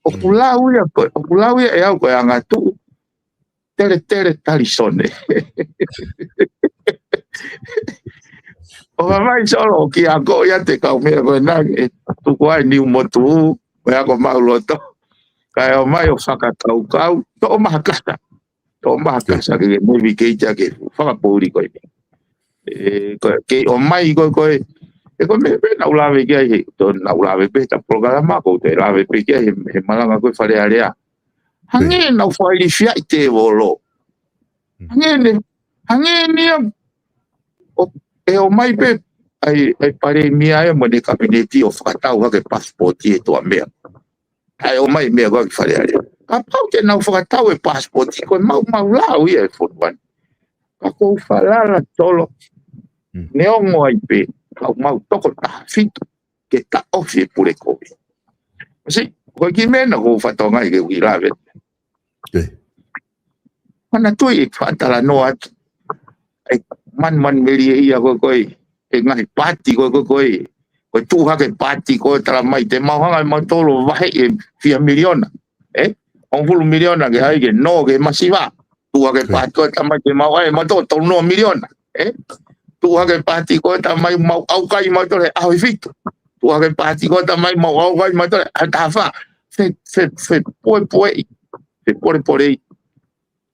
ʻOku lau ia ko, ʻoku lau ia ʻe au ko e angatuʻu. Tele tele talisone. ʻO ka mai Solo ki ako ia te kau meʻa ko e nage. Tuku ai niu motu, ko e ako mau loto. Kae ʻomai ʻo fakakaukau, toʻo maha kasa. Toʻo maha kasa ke ke movie ke ita ke fakapoʻuli ko e. E, ko e, ke ʻomai ko e, ko e. E ko e meʻa pē naʻa ku lave ki ai he, to naʻa ku lave pē he ta polokalama ko te lave pē ki ai he, he malanga ko e Fale Alea. Hangē naʻa ku fakailifia ʻi tēvolo. Hangē ne, hangē ne ia, ʻo, ʻe ʻomai pē, ʻai, ʻai palēmia ia mo ʻene kapineti ʻo fakatau hake pasipoti he tuʻa meʻa. ʻAi ʻomai meʻa ko ē ki Fale Alea. Kapau te nau fakatau e pasipoti ko e mau, mau lau ia e fonua ni. Ka ʻoku ou falala Solo. Neongo ai pē, kau mau toko taha fitu ke taʻofi e pule kovi. Masi, ko e kiʻi meʻa naʻa ku fatongai ke u kiʻi lave. Manatuʻi e faʻa talanoa atu. ʻE manumanu melie ia ko e, ko e, e ngaahi paati ko e, ko e, ko e, ko e tuʻu hake paati ko e tala mai te mau hanga ʻe mautolu ʻo vaheʻi e fiha miliona. E? Hongofulu miliona ke hai ke nō ke masiva. Tuʻu hake paati ko e tala mai te mau ai, mautolu tolu noa miliona. E? Tuʻu hake paati ko e tala mai mau ʻaukai mautolu he ʻaho ʻe fitu. Tuʻu hake paati ko e tala mai mau ʻaukai mautolu he ʻaho ʻe taha fā. Fe, fe, fe, poe, poe, fe, pole, pole,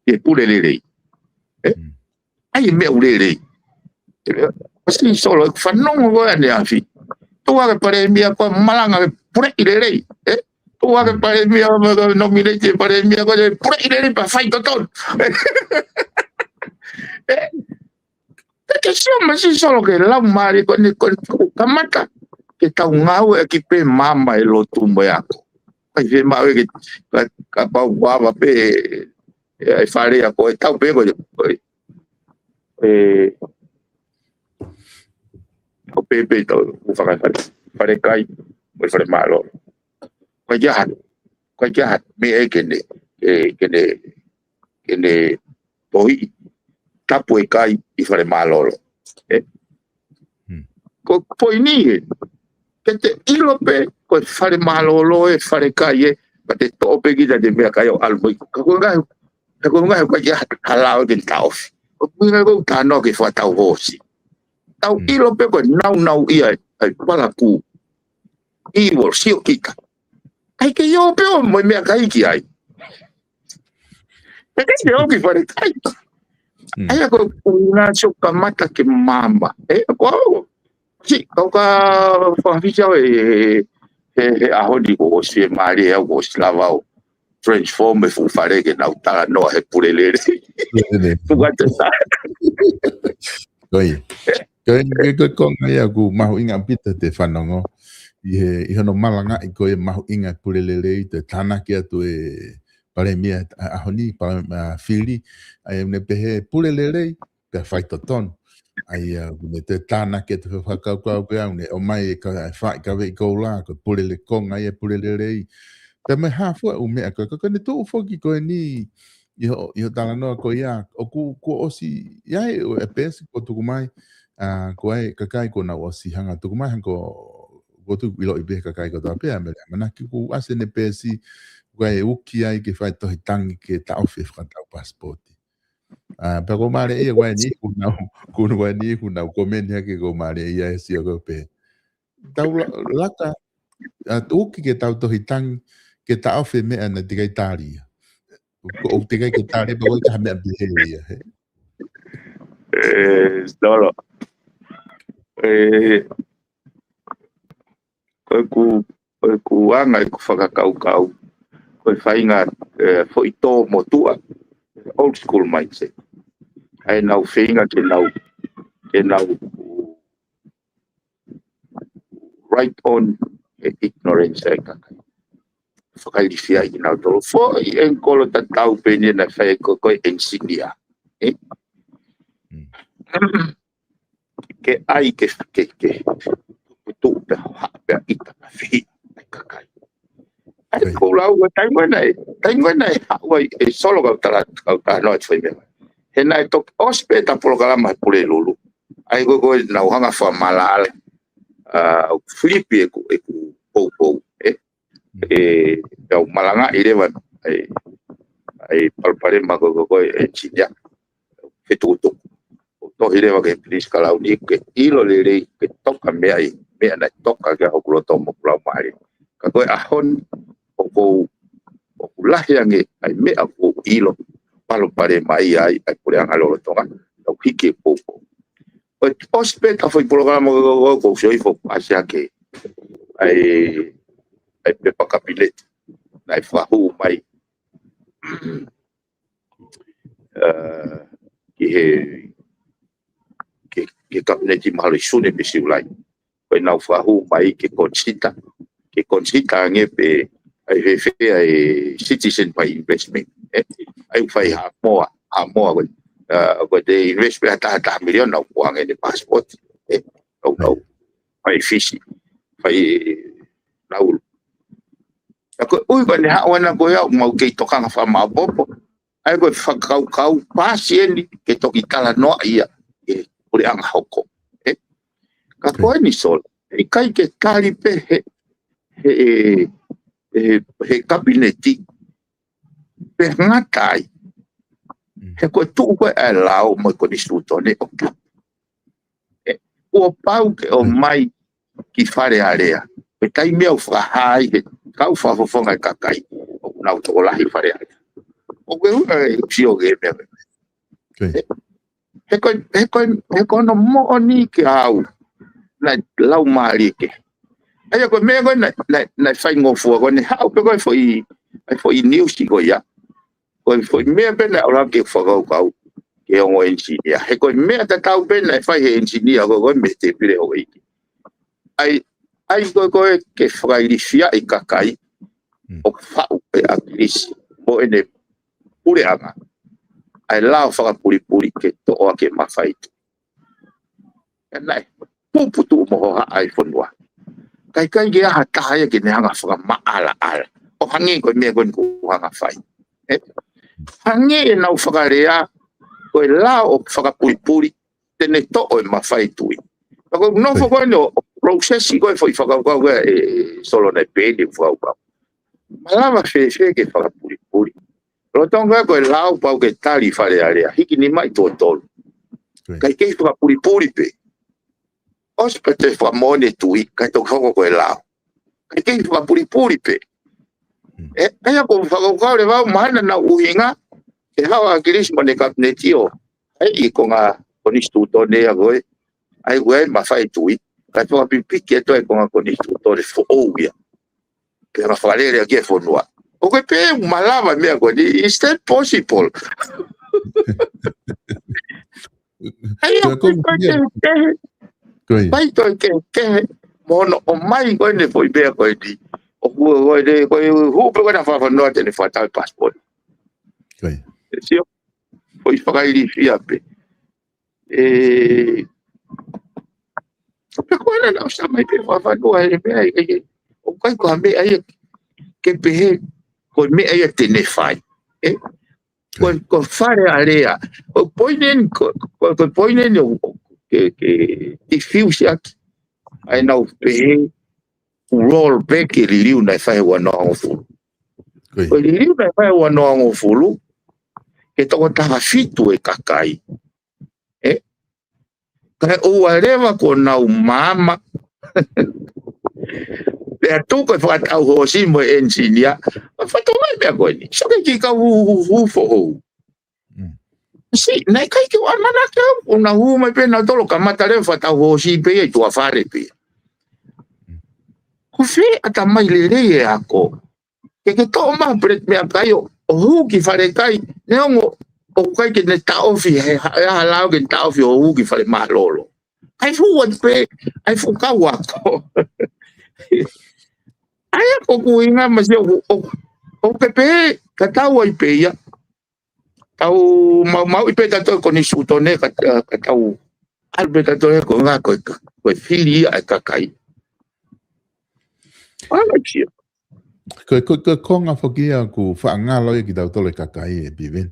e pule lelei. E? ʻAi e meʻa ʻoku lelei. E, masi Solo, ʻeku fanongo ko e ʻaneafi. Tuʻu hake palēmia ko e malanga ke puleʻi lelei. E? Tuʻu hake palēmia, nominate palēmia ko e puleʻi lelei pea fai totonu. E? Te ke sio masi Solo ke lau mali ko eni ko e kamata. Ke tau ngāueʻaki pē maama e lotu mo e ako. Kai fe mawe ke, ka, kapau ʻoku ava pē, e, e Fale Alea ko e tau pē ko e, ko e, e, ʻo pē pē tau, ʻo faka-, Fale, Fale Kai, mo e Fale Mālōlō. Ko e kiʻi ʻaho, ko e kiʻi ʻaho, meʻa ʻe ke ne, e, ke ne, ke ne tohi, tapu e kai ʻi Fale Mālōlō. E? Ko e poini ē, ke te ʻilo pē, ko e Fale Mālōlō e Fale Kai e, ka te toʻo pē kita te meʻakai ʻo ʻalu mo ia. Ka ko e ngaahi, ka ko e ngaahi, ko e kiʻi ʻaho, hala ʻo ke taʻofi. Ko e ngaahi ko e tano ke fakatau hoosi. Tau ʻilo pē ko e naunau ia e, e palakū. ʻI ʻo sio kita. ʻAi ke ʻio pē ʻo mo e meʻakai ki ai. ʻE ke se oki fare kai. ʻAi ko una so kamata ke mama. ʻE, ko au. Si, kau ka whakawhiti au e, he, he ʻaho ni ko ʻosi e mare au ko ʻosi lava o transform e fuʻu fale ke nau talanoa he pulelele. Puka te sa. Ko ia. Ko ia, ko e konga ia ʻoku mahuʻinga ʻaupito te fanongo. ʻI he, ʻi hono malangaʻi ko e mahuʻinga pulelele ʻi te tānaki atu e palēmia ʻaho ni, palēmia fili. ʻA ia ne pehē pulelele, ka faitotonu. ʻA ia, ne te tānaki atu he fakakaukau ke au, ne ʻomai e ka, e faʻi ka veʻi koula, ko pulele konga ia pulelele. Pea mai hafua u meʻa ko, ko, ko ne tuʻu foki ko eni, ʻi ho, ʻi ho talanoa ko ia, ʻoku, kuo ʻosi, ia e, e pēsi ko tuku mai, a, ko ai kakai ko nau ʻosi hanga tuku mai, hanga ko, ko tuku ʻilo i pē kakai ko tā pea, mele, manaki ku ase ne pēsi, ko ai uki ai ke fai tohi tangi ke taʻofi e fakatau pasipoti. A, pea ko mare ia, ko ai ni, ku nau, ku nau ai ni, ku nau komeni hake ko mare ia e sio ko pē. Tau la, laka, a, tuki ke tau tohi tangi, ke taʻofi e meʻa na tikai tālia. Ko, o tikai ke tālia, pea ko e kaha meʻa pehē ia, he. E, Solo. E, ko e ku, ko e ku anga e ku fakakaukau. Ko e fainga, e, foʻi tō motuʻa. Old school mindset. ʻA e nau feinga ke nau, ke nau right on e ignorance e kakai. Fakailifia i nau tolo. Foʻi e kolo tatau pē ni na fai ko, ko e engineer. E? Ke ai ke, ke, ke, tuʻu pē ha pē ita na fihi e kakai. ʻAi ko lau ko taimi ko ena e, taimi ko ena e haʻu ai e Solo kau tala, kau tala noa te fai meʻa. He naʻe toki ʻosi pē ta polokalama he Pulelulu. ʻAi ko, ko e nau hanga fakamalaʻala. A, filipi e ku, e ku poupou, e? E, au malangaʻi leva, e, e, palopalema ko, ko, ko e engineer. Fetukutuku. ʻO tohi leva ke Pilinisi Kalauni ke ʻilo lelei, ke toka meʻa i, meʻa naʻe toka ke hoku loto mo ku lau mare. Ka ko e ʻaho ni, ʻoku ou, ʻoku lahi ange, ʻai meʻa ʻoku ou ʻilo, palopalema ia ai, ʻai puleʻanga lolotonga, ʻau hiki e poupou. ʻOsi pē ta foʻi polokalama ko, ko, ko, ko, sio ifo, ʻasi ake. ʻAi, ʻai pepa kapineti. Naʻe fakahū mai. A, ki he, ki, ki he kapineti mahalo ʻi Sune pe Siulai. Ko e nau fakahū mai ke consider. Ke consider ange pē ʻai fēfē ʻai citizen by investment. E? ʻAi fai ha moa, ha moa ko e. A, ko e te invest pē ha taha taha miliona ʻo kuange ne passport. E? Au, au. Fai Fisi. Fai Nauru. A ko e ui ko e ne haʻu ena ko e au, mau kei tokanga fakamāpopo. ʻAi ko e fakakaukau pasi eni ke toki talanoa ia e puleʻanga hoko. E? Ka ko eni Solo, ʻikai ke tali pē he, he, he, he kapineti, pe ngata ai. He ko e tuʻu ko e ʻa e lao mo e konisitūtone ʻo tapu. E, kuo pau ke ʻomai ki Fale Alea. Pe taimi au fakahā ai he kau fakafofonga e kakai. ʻOku nau tokolahi Fale Alea. ʻOku ke ua e sio ke meʻa. E, he ko e, he ko e, he ko hono moʻoni ke au. Naʻe lau mālie ke. ʻAi ko e meʻa ko e naʻe, naʻe, naʻe faingofua ko e ne haʻu pē ko e foʻi, ʻai foʻi niusi ko ia. Ko e foʻi meʻa pē naʻe ʻalu ke fakakaukau ke ongo engineer. He ko e meʻa tatau pē naʻe fai he engineer ko e ko e mei he tēpile ʻo e ʻEiki. ʻAi, ʻai ko e ko e ke fakailifia e kakai ʻoku faʻu ʻe ʻAkilisi mo ʻene puleʻanga. ʻAi lao fakapulipuli ke toʻo ʻa e mafai tuʻi. ʻE naʻe puputuʻu mo hohaʻa e fonua. Ka ʻikai ke ʻi ai ha taha ia ke ne hanga fakamaʻalaʻala. ʻO hangē ko e meʻa ko eni ʻoku hanga fai. E? Hangē ʻenau fakalea, ko e lao ʻoku fakapulipuli, te ne toʻo e mafai tuʻi. Ka ko e nofo ko eni ʻo, ʻo process ko e foʻi fakakaukau ko e, e, Solo naʻe pē eni fakakaukau. Malava fēfē ke fakapulipuli. Lolotonga ko e lao pau ke tali Fale Alea, hiki nima ʻi tuʻo tolu. Ka ʻikai fakapulipuli pē. ʻOsi pē te fakamoʻoni e tuʻi, ʻikai toki hoko ko e lao. Ka ʻikai fakapulipuli pē. E, ʻai ko e fakakaukau leva au mahalo naʻa nau ʻuhinga, Ke haʻu ʻa ʻAkilisi mo ʻene kapineti ʻo ʻai e konga konisitūtone ia ko ē. ʻAi ko ē ma fai tui. Kae fakapipiki atu ʻa e konga konisitūtone foʻou ia. Ke hanga fakalele ʻaki e fonua. ʻOku pehē ʻoku malava e meʻa ko eni, is that possible? ʻAi, ʻoku ʻikai ko e kehekehe. Ko ia. ʻIkai ko e kehekehe. Mo hono ʻomai ko eni foʻi meʻa ko eni. ʻOku ʻo eni, ko e hū pē ko ena fakafanua te ne fakatau e passport. Ko ia. ʻE sio. Ko e fakailifia pē. ʻE, pea ko ena naʻa ku ʻosi mai pē fakafanua he meʻa ʻi, ʻi, ʻoku ʻikai ko ha meʻa ia ke pehē, ko e meʻa ia te ne fai. ʻE, ko, ko Fale Alea. Ko e poini eni, ko, ko, ko e poini eni ʻo, ʻo, ke, ke diffuse ʻaki. ʻA ē naʻa ku pehē, ʻoku roll back e liliu naʻe fai he ua noa hongofulu. Ko ia. Ko e liliu naʻe fai he ua noa hongofulu, ke toko taha fitu e kakai. ʻE? Kae ʻoua leva kuo nau maama. Pea tuku e fakatau hoosi mo e engineer. Ma fato mai meʻa ko eni. So ke ki ka hu, hu, hu foʻou. Mm. Si, naʻe ʻikai ke u ʻamanaki au, ʻo nau hū mai pē nautolu kamata leva fakatau hoosi pē ia ʻi tuʻa fale pē ia. Mm. Ko fē ʻatamai lelei e ako. Ke ke toʻo mai pele meʻakai ʻo, ʻo hū ki Falekai, neongo ʻoku ʻikai ke ne taʻofi, he ha, he ʻaho lao ke ne taʻofi ʻo hū ki Fale Mālōlō. ʻAi fuʻu atu pē, ʻai fuʻu kau ako. ʻAi ako ʻoku ʻuhinga mai si ʻoku, ʻoku, ʻoku ke pehē, ka tau ʻai pē ia. Tau maumauʻi pē tautolu konisitūtone ka, ka tau ʻalu pē tautolu he ko e ngā ko e ka, ko e fili ia e kakai. ʻAi mai si ʻo. Ko e, ko e, ko e konga foki ia ʻoku faʻa ngalo ia kia tautolu e kakai ʻe Piveni.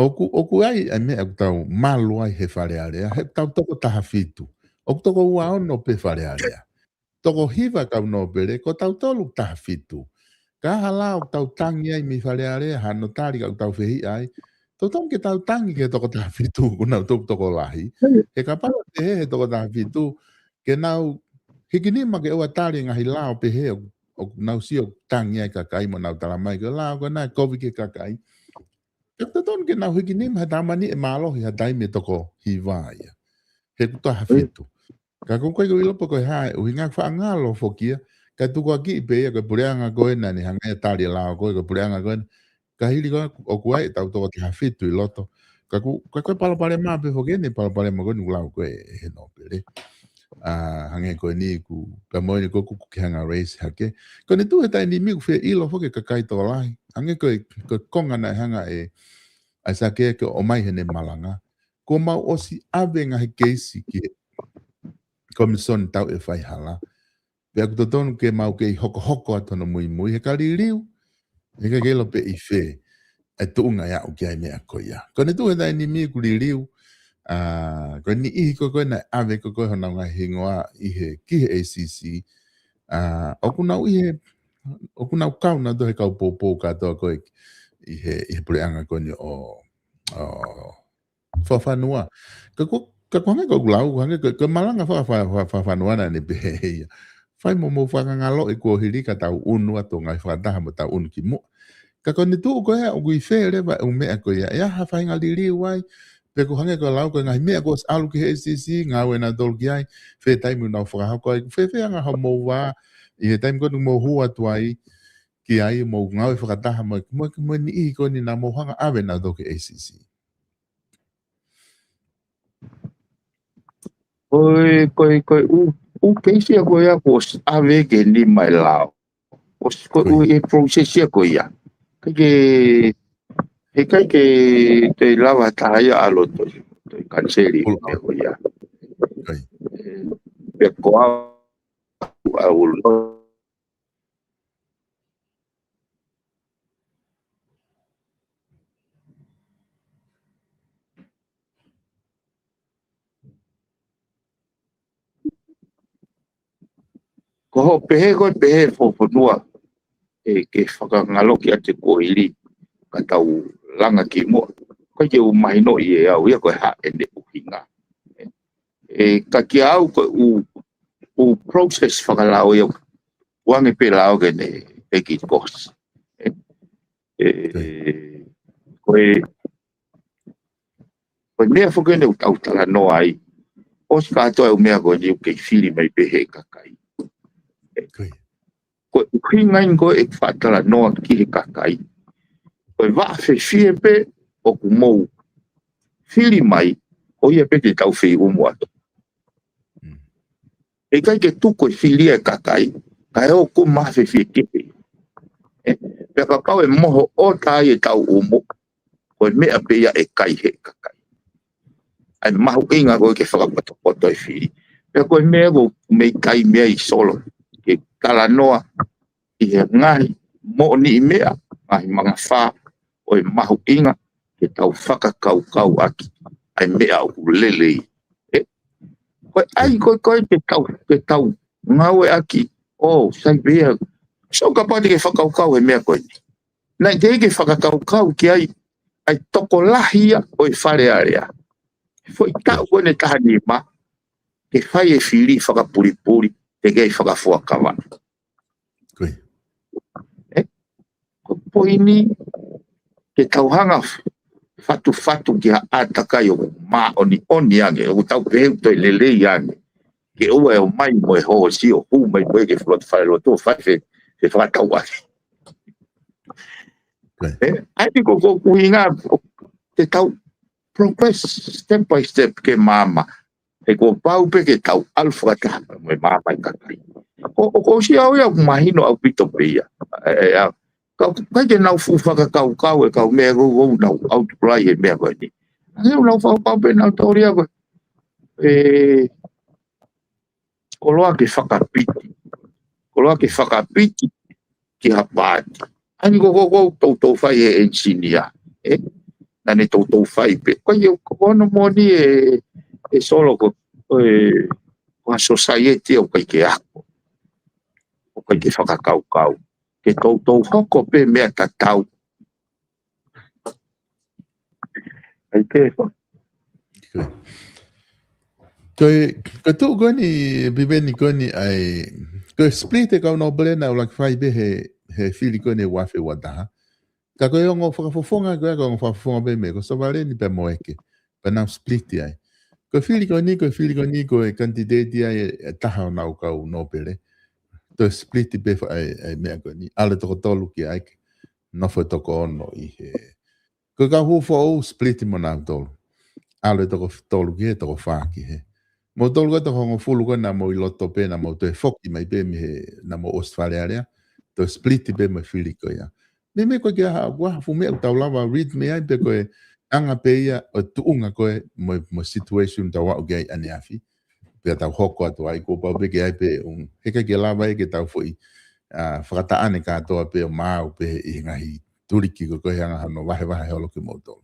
ʻOku, ʻoku ʻi ai, ʻa e meʻa ʻoku tau malu ai he Fale Alea, he tau toko taha fitu. ʻOku toko ua ono pē Fale Alea. Toko hiva kau nōpele, ko tautolu taha fitu. Ka ʻi ai ha lao ʻoku tau tangi ai mei Fale Alea, hano tali ka ʻoku tau fehiʻa ai. Totonu ke tau tangi ki he toko taha fitu, ʻoku nau toko, tokolahi. He kapau te he, he toko taha fitu, ke nau hiki nima ke ʻoua tali e ngaahi lao pehē ʻoku, ʻoku nau sio tangi ai kakai mo nau tala mai ko e lao ko ena ʻe kovi ki he kakai. Pea totonu ke nau hiki nima he tamani ʻe mālohi ha taimi ʻe toko hiva ia. He ʻoku taha fitu. Ka ko e ʻikai ke u ʻilo pe ko e hā e ʻuhinga, faʻa ngalo foki ia, ka tukuakiʻi pē ia ko e puleʻanga ko ena ne hanga ia tali e lao ko ē, ko e puleʻanga ko ena. Ka hili ko ē, ʻoku ʻi ai ʻetau toko taha fitu ʻi loto. Ka ko, ka ko e palopalema pē foki eni, palopalema ko eni ʻoku lau ko ē ʻe he nōpele. ʻA, hangē ko eni ʻoku, ka mo eni ko ē ʻoku ke hanga raise hake. Ko eni tuʻu he taimi ni ʻoku fie ʻilo foki e kakai tokolahi. Hangē ko e, ko e konga naʻe hanga ʻe, ʻa Sake ke ʻomai heʻene malanga. Kuo mau ʻosi ʻave ngaahi keisi ki he Komisoni Tauʻi e Faihala. Pea ʻoku totonu ke mau kei hokohoko atu hono muimui he ka liliu. He ka ke ʻilo pe ʻi fē e tuʻunga ʻe aʻu ki ai e meʻa ko ia. Ko eni tuʻu he taimi ni ʻoku liliu. ʻA, ko e niʻihi ko ē ko ē naʻe ʻave ko ē ko ē honau ngaahi hingoa ʻi he, ki he A C C. ʻA, ʻoku nau ʻi he, ʻoku nau kau nautolu he kau poupou kātoa ko ē ʻi he, ʻi he puleʻanga ko eni ʻo, ʻo Fakafanua. Ka ko, ka ko e hangē ko ʻeku lau, hangē ko, ko e malanga faka, faka, faka, Fakafanua naʻa ne pehē ia. Fai mo mou fakangaloʻi kuohili ka tau ʻunu atu ngaahi fakataha mo tau ʻunu ki muʻa. Ka ko eni tuʻu ko ē ʻoku ʻi fē leva e ʻū meʻa ko ia. ʻE ʻi ai ha faʻahinga liliu ai. Pe ko e hangē ko e lau ko e ngaahi meʻa kuo ʻosi ʻalu ki he A C C, ngāue nautolu ki ai. Fē taimi ʻoku nau fakahoko ai. Fēfē anga hoʻomou vā. ʻI he taimi ko eni ʻoku mou hū atu ai. Ki ai mou ngāue fakataha mo, mo, mo e niʻihi ko eni naʻa mou hanga ʻave nautolu ki he A C C. Ko e, ko e, ko e ʻū, ʻū keisi ia ko ia kuo ʻosi ʻave ki he nima e lao. ʻOsi ko e ʻū e process ia ko ia. Ke, ke, he ʻikai ke te lava taha ia ʻalu ʻo toe, toe kaniseli e meʻa ko ia. Pea ko au, au Ko hoʻo pehē ko e pehē Fakafanua ʻe ke fakangaloʻi ʻa e kuohili ka tau langa ki muʻa. Ko ia ʻoku mahinoʻi ʻe au ia ko e hā ʻene ʻuhinga. ʻE ka kia au ko e ʻū, ʻū process fakalao ia ʻoku ange pē lao ke ne ʻeke kosi. ʻE, ʻe, ko e, Ko e meʻa foki eni ʻoku tau talanoa ai. ʻOsi kātoa e ʻū meʻa ko eni ʻoku kei fili mai pē he kakai. Ko e ʻuhinga eni ko e fakatalanoa ki he kakai. Ko e vaʻa fefie pē ʻoku mou fili mai, ko ia pē te tau feiʻumu atu. ʻE ʻikai ke tuku e fili e kakai, kae ʻoku maʻa fefie kehe. Pea kapau ʻe moho ʻota ai e tau ʻumu, ko e meʻa pē ia ʻe kai he kakai. ʻA e mahuʻinga ko e ke fakapotopoto e fili. Pea ko e meʻa ko e meʻa ʻikai meʻa ʻi Solo, ke talanoa ʻi he ngaahi moʻoniʻi meʻa, ngaahi mangafā, ʻo e mahuʻinga ke tau fakakaukau ʻaki ʻa e meʻa ʻoku lelei. ʻE, ko e ʻai ko e ko e ke tau, ke tau ngāueʻaki, ʻo, sai pē ia. So kapau te ke fakakaukau he meʻa ko eni. Naʻe teʻeki ke fakakaukau ki ai, ʻa e tokolahi ia ʻo e Fale Alea. Foʻi taʻu ko eni taha nima, ke fai e fili fakapulipuli, teʻeki ai fakafuakava. Ko e poini ke tau hanga fatufatu ki ha ʻātakai ʻoku māʻoniʻoni ange, ʻoku tau pehē ʻoku toe lelei ange. Ke ʻoua ʻe ʻomai mo e hosi ʻo hū mai mo e ke float fai loto, fai fe, fe fakatau ake. ʻE, ʻai ko ko kuhinga, te tau progress step by step ke māmā. He kuo pau pē ke tau ʻalu fakataha mo e māmā e kakai. Ko, ko, ko si au ia ʻoku mahino ʻaupito pē ia. ʻE, ʻe, ʻa, ka, kai ke nau fuʻu fakakaukau e kau meʻa ko, ko nau outline e meʻa ko eni. He nau fakakaukau pē nau tōria ko. ʻE, koloa ke fakapiti. Koloa ke fakapiti ki ha paati. ʻAni ko, ko, ko, toutou fai he engineer. ʻE, naʻa ne toutou fai pē. Ko ia, ko ono moni e, e Solo ko, e, ko ha society ʻoku ʻikai ke ako. ʻOku ʻikai ke fakakaukau. Ke toutou hoko pē meʻa tatau. ʻAi ke. Ko e, ko e tuʻu ko eni, Piveni ko eni ʻai, ko e split e kau nōpele naʻe ʻuluaki fai pē he, he fili ko eni ua afe ua taha. Ka ko e ongo fakafofonga, ko e ongo fakafofonga pē meʻa, ko Sovaleni pē mo eke. Pea nau split ai. Ko e fili ko eni, ko e fili ko eni, ko e candidate ai e, e taha ʻo nau kau nōpele. Toe split pē fa-, ʻai, ʻai meʻa ko eni. ʻAlu toko tolu ki ai ke nofo toko ono ʻi he. Ko e kau hū foʻou split mo nau tolu. ʻAlu toko tolu ki he, toko fā ki he. Mo tolu ko e toko hongofulu ko e naʻa mou ʻi loto pē naʻa mou toe foki mai pē mei he naʻa mou ʻosi Fale Alea. Toe split pē mo e fili ko ia. Meimei ko e ke aha, ua fuʻu meʻa ʻoku tau lava read mei ai pē ko e anga pē ia ʻo e tuʻunga ko e mo, mo e situation tau aʻu ki ai ʻaneafi. Pea tau hoko atu ai kuo pau pē ke ai pē un. He ʻikai ke lava ia ke tau foʻi, ʻa, fakataʻane kātoa pē ʻo maau pē ʻi he ngaahi tuliki ko e ko e hanga hano vahevahe holo kimoutolu.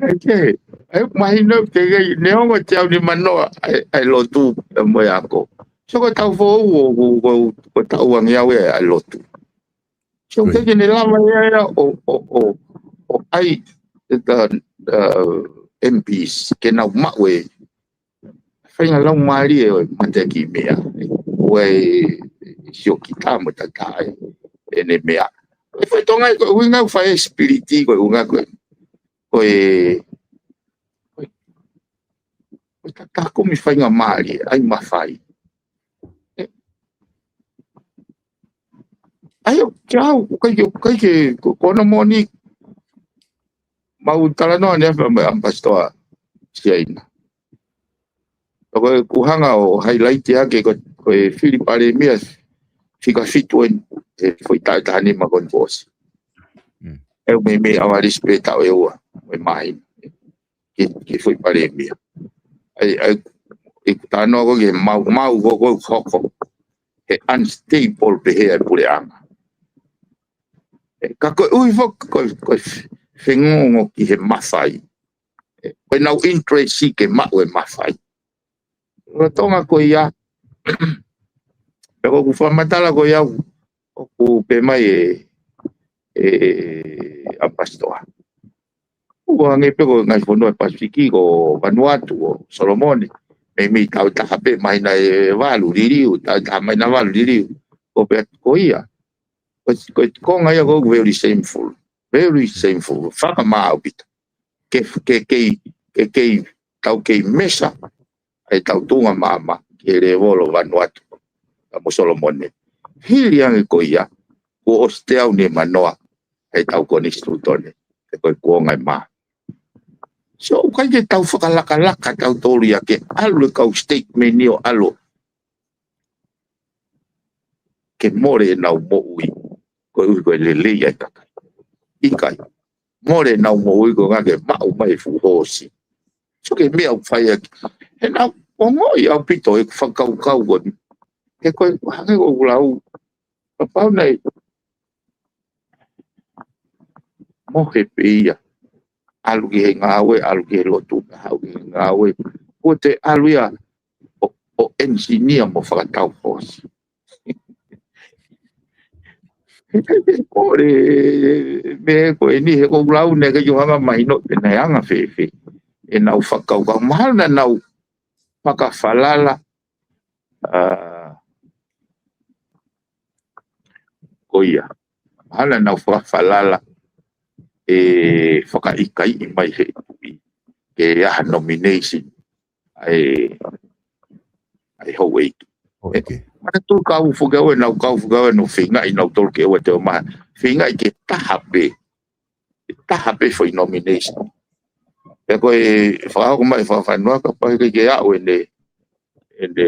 ʻAi ke, ʻai mahino te kei, neongo te au ni manoa, ʻai, ʻai lotu, ʻe mo e ako. So ko tau fou, ko, ko, ko, ko tau ange au e ʻai lotu. So ke ke ne lava ia ia, ʻo, ʻo, ʻo, ʻo ʻai, e ta, uh, M Ps, ke nau maʻu e, fainga lau mālie ʻo e mate ki meʻa. ʻO e sio ki tā mo tatā e, ʻene meʻa. E fai tonga ko e uinga fai e spiriti ko e unga ko e. Ko e, ko e, ko e tatā kumi fainga mālie, ʻai mafai. ʻAi ʻo ke au, ʻoku ʻikai ke, ʻoku ʻikai ke, ko, ko ono moni, mau talanoa ni afa mo e ʻampasitoa Siaina. Ko e kuhanga ʻo highlight ia ke ko, ko e fili palēmia fika fitu eni, e foʻi taʻu taha nima ko eni fosi. Mm. ʻE meimei ʻavalisi pē taʻu ʻe ua, mo e māhina. Ke, ke foʻi palēmia. ʻAi, ʻai, ʻi he talanoa ko e mau, mau ko, ko hoko. He unstable pē he ʻai puleʻanga. ʻE, ka ko e ui foki, ko, ko e fengongo ki he mafai. ʻE, ko e nau interest ke maʻu e mafai. Ko Tonga ko ia, pea ko ʻeku fakamatala ko ia, ʻoku pē mai e, e, ʻampasitoa. ʻOku hangē pē ko e ngaahi fonua e Pasifiki, ko Vanuatu, ko Solomone, meimei taʻu taha pē māhina ʻe valu liliu, taʻu taha māhina valu liliu, ko pē ko ia. Ko, ko, ko e ngaahi ia ko e very shameful, very shameful, fakamāʻopoʻopo. ke, ke, kei, ke, kei, tau kei mesa, ʻa e tau tuʻunga maama, ki he lēvolo Vanuatu, ka mo Solomone. Hili ange ko ia, kuo ʻosi teau nimanoa, ʻa e tau konisitūtone, ʻe ko e kuonga ʻe mā. So, ʻoku ʻikai ke tau fakalakalaka, tau tolu ia ke ʻalu e kau statement ʻo ʻalu. Ke mole ʻenau moʻui, koeʻuhi ko e lelei ʻa e kakai. ʻIkai. Mole ʻenau moʻui ko e ngaahi ke maʻu mai e fuʻu hoosi. So ke meʻa ʻoku fai ʻaki. ʻE nau ongoʻi ʻaupito e fakakaukau ko eni. He ko e hangē ko ʻeku lau. Kapau naʻe mohe pē ia. ʻAlu ki he ngāue, ʻalu ki he lotu, haʻu ki he ngāue. Ko te ʻalu ia ʻo, ʻo engineer mo fakatau hoosi. Ko e meʻa ko eni he ʻoku ou lau naʻe ʻikai ke u hanga ʻo mahino pe naʻe anga fēfē ʻenau fakakaukau. Mahalo naʻa nau fakafalala, ʻa, ko ia. Mahalo naʻa nau fakafalala ʻe fakaʻikaiʻi mai he tuʻi ke ʻi ai ha nomination ʻa e, ʻa e houʻeiki. ʻO ʻeke. Mana tu kau fuka ue, nau kau fuka ue, nau feingaʻi, nau tolu ke ue te o maha. Feingaʻi ke taha pē. Ke taha pē foʻi nomination. Pea ko e fakahoko mai fakafanua ka pai ke ke aʻu ʻene, ʻene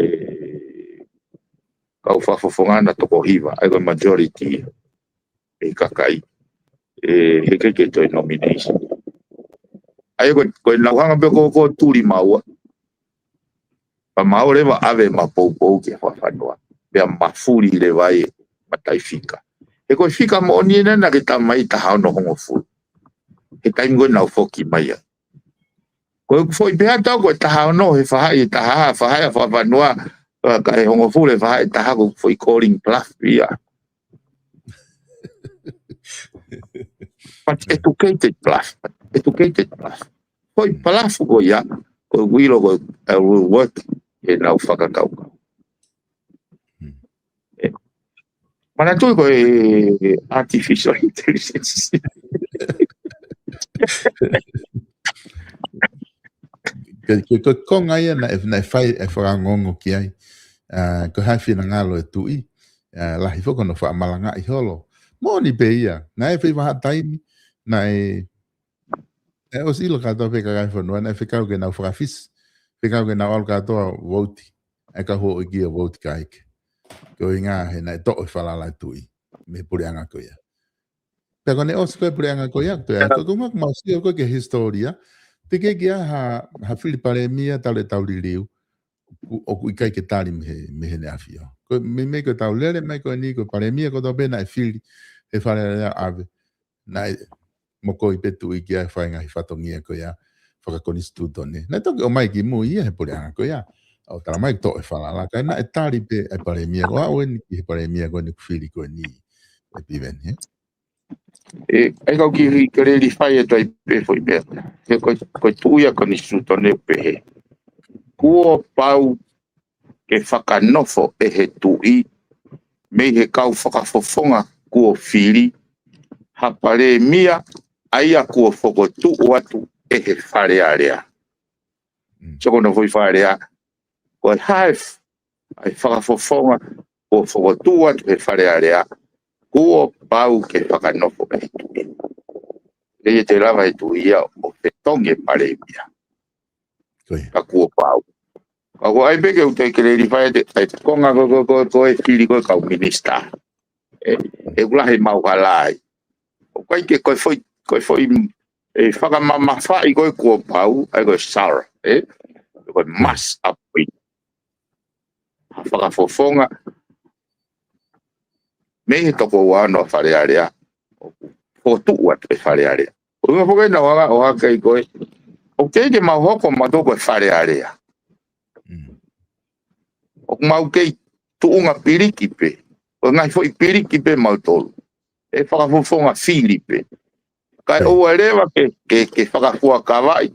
kau fakafofonga na toko hiva, ʻa e ko e majority ʻe kakai. ʻE, he ʻikai ke toe nomination. ʻA ia ko, ko e nau hanga pē ko, ko tuli maua. Pea maua leva ʻave ma poupou ke fakafanua. Pea mafuli leva e matai fika. He ko e fika moʻoni ena naʻa ke tamai taha ono hongofulu. He taimi ko e nau foki mai ai. Ko e foʻi pehē atu ko e taha ono he fahaʻi e taha, fahaʻi ʻa fakafanua, ka, ka e hongofulu he fahaʻi e taha ko e foʻi calling bluff ia. But educated bluff, but educated bluff. Foʻi bluff ko ia, ko e uilo ko e, uh, will work ʻenau fakakaukau. Hmm. ʻE, mana tu ko e artificial intelligence. Ke, ke, ko e konga ia naʻe, naʻe fai e fakangongo ki ai. ʻA, ko e hā e finangalo e tuʻi. ʻA, lahi foki hono fakamalangaʻi holo. Moʻoni pē ia. Naʻe fai vaha taimi. Naʻe, ʻe ʻosi ʻilo kātoa pē kakai fonua. Naʻe fekau ke nau fakafisi. Fekau ke nau ʻalu kātoa vouti. ʻA e kau houʻeiki ʻo vouti kae ʻikai. Ko e ʻuhinga he naʻe toʻo e falala e tuʻi. Mei he puleʻanga ko ia. Pea ko ʻene ʻosi ko e puleʻanga ko ia, ko e, ko e, ko e ngaahi mau sio ko e ke hisitōlia, te ke kia ha, ha fili palēmia talu e tau liliu, ʻoku, ʻoku ʻikai ke tali mei he, mei heʻene ʻafio. Ko e, mei, mei ko e tau lele, mei ko eni ko e palēmia ko e tau pena e fili, he Fale Alea ʻave. Naʻe, mokoi pē tuʻi kia fai ngaahi fatongia ko ia, fakakonisitūtone. Naʻe toki ʻomai ki mui ia he puleʻanga ko ia. ʻO tala mai toʻo e falala, ka naʻe tali pē e palēmia ko ʻeni, ki he palēmia ko eni ʻoku fili ko eni. E piveni, he? ʻE, ʻai kau ki he clarify e tai pē foʻi meʻa. He ko, ko e tuʻi ʻa e konisitūtone pehē. Kuo pau ke fakanofo ʻe he tuʻi, mei he kau fakafofonga kuo fili, ha palēmia ʻa ia kuo fokotuʻu atu ʻe he Fale Alea. Mm. So ko hono foʻi Fale Alea, ko e hā e f-, ʻa e fakafofonga kuo fokotuʻu atu he Fale Alea, kuo pau ke fakanofo ʻe he tuʻi. ʻIkai te lava he tuʻi ia ʻo fetongi e palēmia. Ko ia. Ka kuo pau. Ka ko e ʻai pē ke u toe clarify atu, ʻa e konga ko, ko, ko, ko e fili ko e kau minisitā. ʻE, ʻe ʻoku lahi mau hala ai. ʻOku ʻikai ke ko e foʻi, ko e foʻi, ʻe fakamamafaʻi ko e kuo pau, ʻa e ko e sara, ʻe? Ko e must appoint. Ha fakafofonga. Mei he toko ua ono ʻa e Fale Alea. ʻOku fokotuʻu atu ʻe he Fale Alea. Ko e ʻuhinga foki ʻenau hanga ʻo hakei ko e. ʻOku ʻikai ke mau hoko mautolu ko e Fale Alea. Mm. ʻOku mau kei tuʻunga piliki pē. Ko e ngaahi foʻi piliki pē mautolu. ʻE fakafofonga fili pē. Kae ʻoua leva ke, ke, ke fakafuakavaʻi.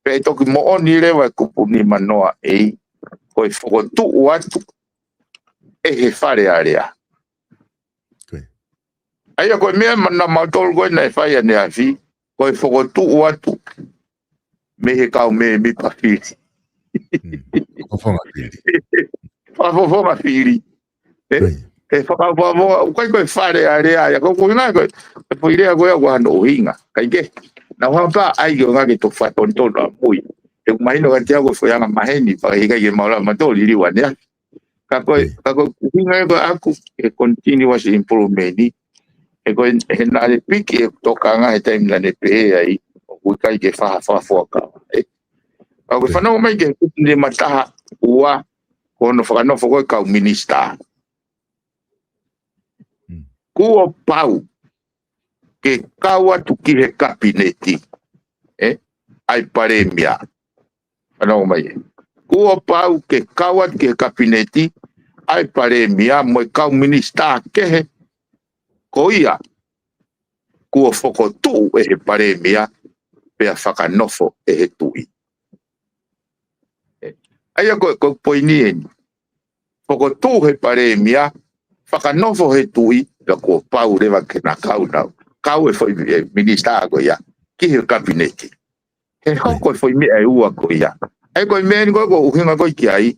Pea ʻe toki moʻoni leva e kupu nimanoa ʻe. Ko e fokotuʻu atu ʻe he Fale Alea. Ko ia. ʻA ia ko e meʻa ma-, naʻa mautolu ko ē naʻe fai ʻaneafi, ko e fokotuʻu atu mei he kau mēmipa fili. Fakafofonga fili. Fakafofonga fili. ʻE, ʻe fakafofonga, ʻoku ʻikai ko e Fale Alea ia, ko e ʻuhinga ko e, ko e foʻi lea ko ia ʻoku ʻi ai hono ʻuhinga. Kae kehe, naʻa ku hanga pē ʻai ke ʻoange ke tau fakatonutonu ʻamui. ʻOku mahino kiate au ko e foʻi anga maheni, pea ʻikai ke mau lava ʻo liliu ange. Ka ko e, ka ko e ʻuhinga ia ko ʻeku, he continuous improvement, he ko e, he naʻe piki ʻeku tokanga he taimi naʻa ne pehē ai, ʻoku ʻikai ke faha fakafuakava. ʻE, ka ko e fanongo mai ki he kupu nima taha ua, ko hono fakanofo ko e kau minisitā. Kuo pau ke kau atu ki he kapineti, ʻe, ʻa e palēmia. Fanongo mai ē. Kuo pau ke kau atu ki he kapineti ʻa e palēmia mo e kau minisitā kehe, ko ia kuo fokotuʻu ʻe he palēmia pea fakanofo ʻe he tuʻi. ʻE, ʻa ia ko e, ko e poini eni. Fokotuʻu he palēmia, fakanofo he tuʻi, pea kuo pau leva ke na kau nau. Kau e foʻi, e, minisitā ko ia ki he kapineti. He hoko e foʻi meʻa ʻe ua ko ia. ʻE, ko e meʻa eni ko e, ko e ʻuhinga ko e ki ai.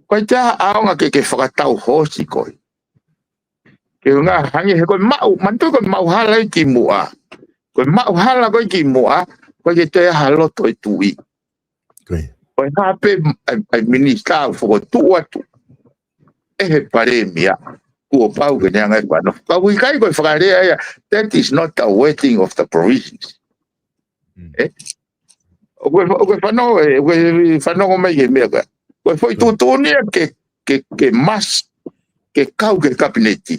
Ko e taha ʻaonga ke, ke fakatau hoosi ko e. Ke ngā hangē he ko e maʻu, manatu ko e maʻu hala ia ki muʻa. Ko e maʻu hala ko e ki muʻa, ko e ke toe ʻi ai ha loto e tuʻi. Ko e hā pē ʻa e, ʻa e minisitā ʻoku fokotuʻu atu ʻe he palēmia, kuo pau ke ne hanga ʻe fakanofo. Ka ʻoku ʻikai ko e fakalea ia, that is not the wording of the provisions. ʻE? ʻOku ke, ʻoku ke fanongo, ʻe, ʻoku ke fanongo mai ki he meʻa ko e. Ko e foʻi tuʻutuʻuni ia ke, ke, ke must, ke kau ki he kapineti.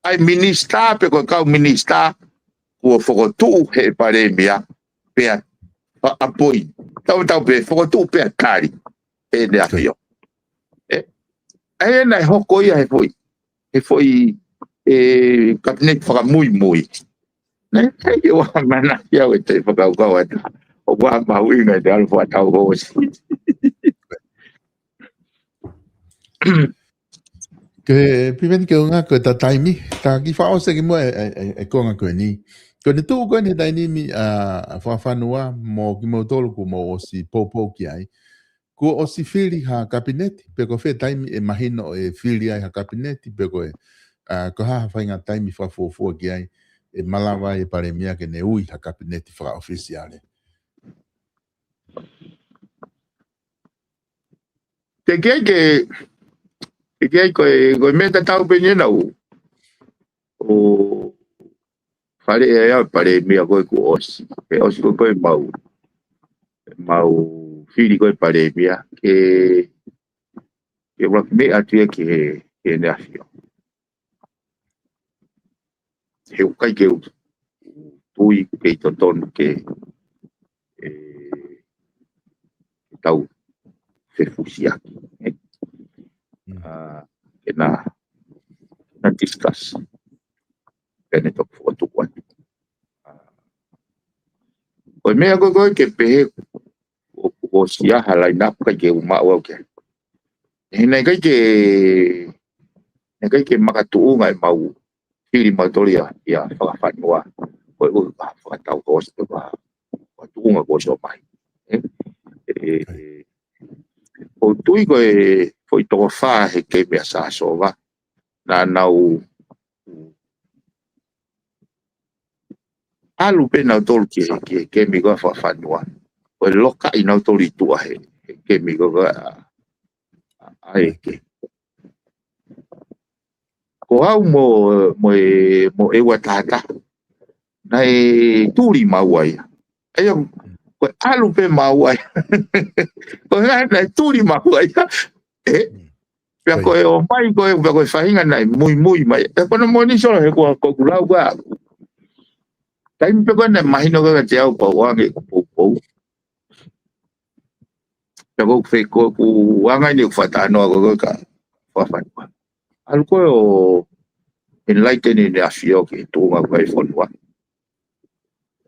ʻA e minisitā pe ko e kau minisitā, kuo fokotuʻu he palēmia, pea, a, appoint. Tau, tau pē, fokotuʻu pea tali ʻe heʻene ʻAfio. ʻE, ʻa ia naʻe hoko ia he foʻi, he foʻi, ʻe, kapineti fakamuimui. Naʻe ʻikai ke u ʻamanaki au ʻe te fakakaukau atu ʻoku mahuʻinga ʻete ʻalu fakatau hoosi. Ke piveni ke unga ko e ta taimi, ta kiʻi fakaʻosi ki muʻa e, e, e, e konga ko eni. Ko ʻene tuʻu ko eni he taimi ni, ʻa, ʻa Fakafanua mo kimoutolu kuo mou ʻosi poupou ki ai. Kuo ʻosi fili ha kapineti, pe ko fē taimi ʻe mahino ʻe fili ai ha kapineti, pe ko e, ʻa, ko e hā ha faʻahinga taimi fakafuofua ki ai, ʻe malava ai e palēmia ke ne ui ha kapineti fakaʻofisiale. Te ke ke, te ke ko e, ko e meʻa tatau pē eni naʻa ku, ʻo faleʻi ai ʻa e palēmia ko ē kuo ʻosi. ʻE ʻosi ko ē ko e mau, mau fili ko e palēmia, ke, ke ʻuluaki meʻa atu ia ki he, ki heʻene ʻAfio. He ʻoku ʻikai ke u tui ʻoku kei totonu ke, ʻe, ke tau fefusiaki, ʻe. ʻA, ke na, na discuss. Pea ne toki fokotuʻu atu. ʻA, ko e meʻa ko ē ko ē ke pehē ʻoku, ʻoku ʻosi ʻi ai ha line up ʻikai ke u maʻu au ki ai. He naʻe ʻikai ke, naʻe ʻikai ke makatuʻunga ʻemau fili mautolu ia, ia Fakafanua. Ko e ʻuhi ko e fakatau hoosi ko e fakatuʻunga kuo ʻosi ʻomai. ʻE, ʻe, ʻe, ʻoku ou tui ko e foʻi toko fā he kemi ʻa Sasova. Naʻa nau ʻalu pē nautolu ki he, ki he kemi ko ē ʻa Fakafanua. Ko e lokaʻi nautolu ʻi tuʻa he, he kemi ko ē ʻa, ʻa, ʻa ʻEke. Ko au mo, mo e, mo ʻEua Tahataha. Naʻe tuli maua ia. ʻA ia, ko e ʻalu pē maua ia. Ko e ngaahi naʻe tuli maua ia. ʻE? Pea ko e ʻomai ko ē, pea ko e faʻahinga naʻe muimui mai. ʻE ko hono moʻoni Solo he ko, ko ʻeku lau ko ē ʻaʻaku. Taimi pē ko ē naʻe mahino ko ē kiate au pau ange ʻeku poupou. Pea ko ʻeku fei ko ʻeku anga eni ʻeku fakatalanoa ko ē kia Fakafanua. ʻAlu ko ē ʻo enlighten ʻene ʻAfio ki he tuʻunga ko ē ʻa e fonua.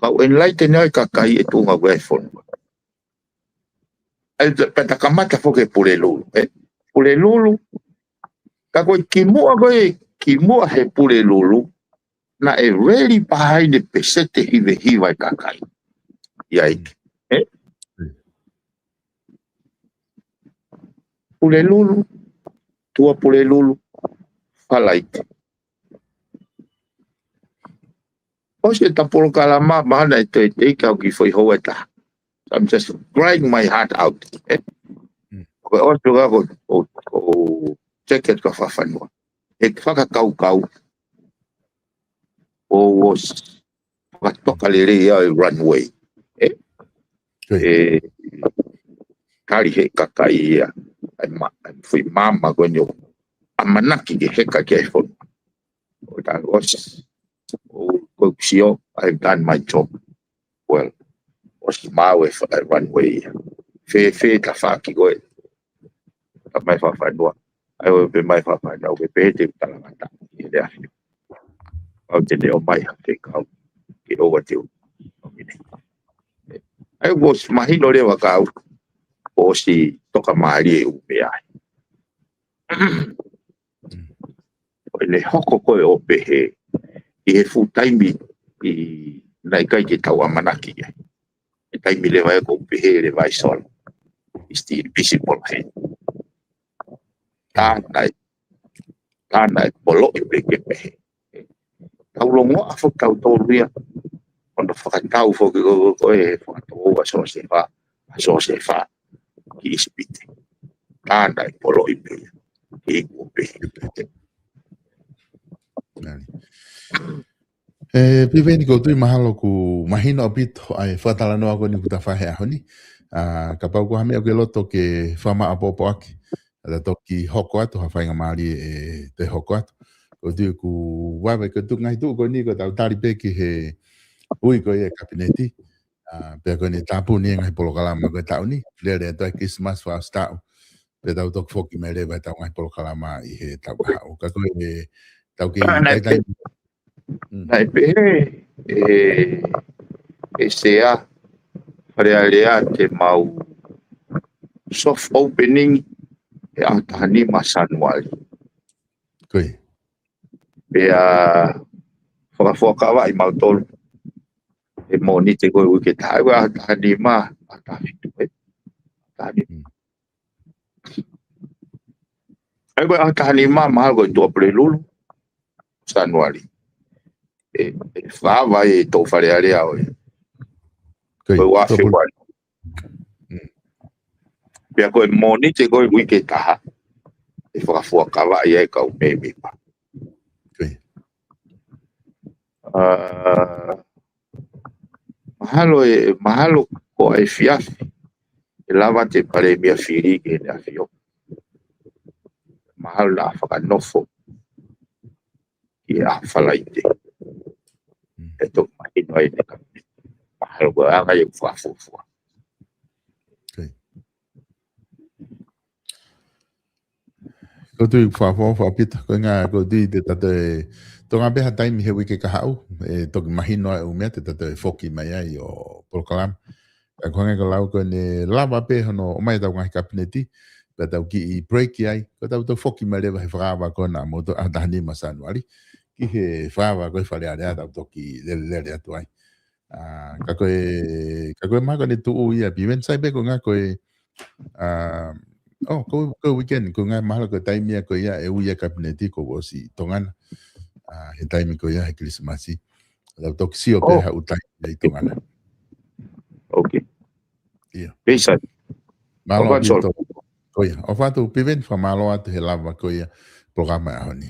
Kau enlighten ai e kakai ʻi he tuʻunga ko ē ʻa e fonua. ʻAi pē, pea ta kamata foki he Pulelulu, ʻe? Pulelulu. Ka ko e kimuʻa ko ē, kimuʻa he Pulelulu. naʻe reli pē ʻene peseti hiva hiva ʻa e kakai. ʻIa ʻeke. ʻE? Pulelulu, Tuʻapulelulu, Falaite. ʻOsi ʻeta polokalama, mahalo naʻe toe teʻeki au ke foʻi houa ʻe taha. So I'm just crying my heart out. ʻE? Ko e ʻosi ʻo ka ko, ko, ko Jacket ka fafanua. ʻE fakakaukau. ʻO ʻosi fakatoka lelei ia e runway. ʻE? ʻE, kali he kakai ia. ʻAi ma, ʻai fui mama ko ʻeni ʻo ʻamanaki ke heka ki ai e fonua. ʻO ta ʻosi. ʻO ko ʻeku sio, I've done my job. Well, ʻosi maʻu e fa-, e runway ia. Fē, fē tafaʻaki ko ē. Ta mai fafanua. ʻAi ʻo pē mai fafanua, ʻo pē pē te u talangata. ʻI le afi. ʻAu te ne ʻomai ha fekau. Ke ʻoua te u. ʻAi ʻosi mahino leva ka au. ʻOsi toka mālie ʻū meʻa. ʻO ʻene hoko ko ē ʻo pehē, ʻi he fuʻu taimi ʻi naʻe ʻikai ke tau ʻamanaki ai. ʻI he taimi leva ʻe ko ē pehē leva ʻe Solo. It's still visible he. Tā naʻe, tā naʻe poloʻi pē ke pehē. Tau longoaʻa foki tautolu ia. ʻO na fakatau foki ko, ko, ko e fakatau ʻa Siosefa, ʻa Siosefa ki ʻIsipite. Tā naʻe poloʻi pē ia. Ke iku pē. Nani. ʻE, Piveni, ʻoku ou tui mahalo ʻoku mahino ʻaupito ʻa e fakatalanoa ko ʻeni ʻoku ta fai he ʻaho ni. ʻA, kapau ko ha meʻa ʻoku ke loto ke fakamaʻopoʻopo ʻaki. ʻA ta toki hoko atu ha faingamālie ʻe toe hoko atu. ʻOku ou tui ʻoku vave ke tuku ngaahi tuʻu ko ʻeni ko ʻetau tali pē ki he ui ko ia e kapineti. ʻA, pea ko ʻene tāpuni e ngaahi polokalama ko e taʻu ni. Lele atu ʻa e Christmas fakaʻosi taʻu. Pea tau toki foki mai leva ʻetau ngaahi polokalama ʻi he taʻu kahaʻu. Ka ko e tau kei ʻA, naʻe taitai. pē-, Mm. naʻe pehē, ʻe, ʻe Sea, Fale Alea te mau soft opening he ʻaho taha nima Sānuali. Ko ia. Pea fakafuakavaʻi mautolu he Mōnite ko e uike taha, ʻa e ʻaho taha nima, ʻaho taha fitu, ē? Taha nima. Mm. ʻA ia ko e ʻaho taha nima, mahalo ko e Tuʻapulelulu, Sānuali. ʻE, ʻe fakaava e toʻu Fale Alea ʻo e. Ko ia, Ko e ua Tuʻapule-, Fepuali. Mm. Pea ko e Mōnite ko e uike taha. ʻE fakafuakavaʻi ai e kau mēmipa. Ko ia. ʻA, mahalo e, mahalo ko e efiafi. ʻE lava ʻe he Palēmia fili ke ne afio. Mahalo naʻa fakanofo ki he ʻaho Falaite. Mm. ʻE toki mahino ai ʻene ka. Mahalo ko e anga ia ʻoku fakafuofua. Okay. ʻOku ou tui ʻoku fakafuofua ʻaupito. Ko e ʻuhinga ʻoku ou tui te ta toe, Tonga pē ha taimi he uike kahaʻu, ʻe toki mahino ai ʻū meʻa te ta toe foki mai ai ʻo polokalama. Ka ko e hangē ko e lau ko ʻene lava pē hono ʻomai ʻetau ngaahi kapineti, pea tau kiʻi break ai, ko ʻetau toe foki mai leva he fakaava ko ena mo ʻetau ʻaho taha nima Sānuali, ki he fakaava ko e Fale Alea tau toki lele, lele atu ai. ʻA, ka ko e, ka ko e mahalo ko ʻene tuʻu ia, Piveni, sai pē ko e ʻuhinga ko e, ʻa, ʻo, ko, ko e weekend, ko e ʻuhinga mahalo ko e taimi ia ko ia ʻe ui ai e kapineti kuo ʻosi ʻi Tonga na. ʻA, he taimi ko ia he Kilisimasi. Tau toki sio pē ʻOu. ha ʻū taimi ʻi Tonga na. Okay. ʻIa. Pei sai. Mālō ʻOfa atu Solo. ʻaupito. Ko ia. ʻOfa atu Piveni, fakamālō atu he lava ko ia polokalama ʻaho ni.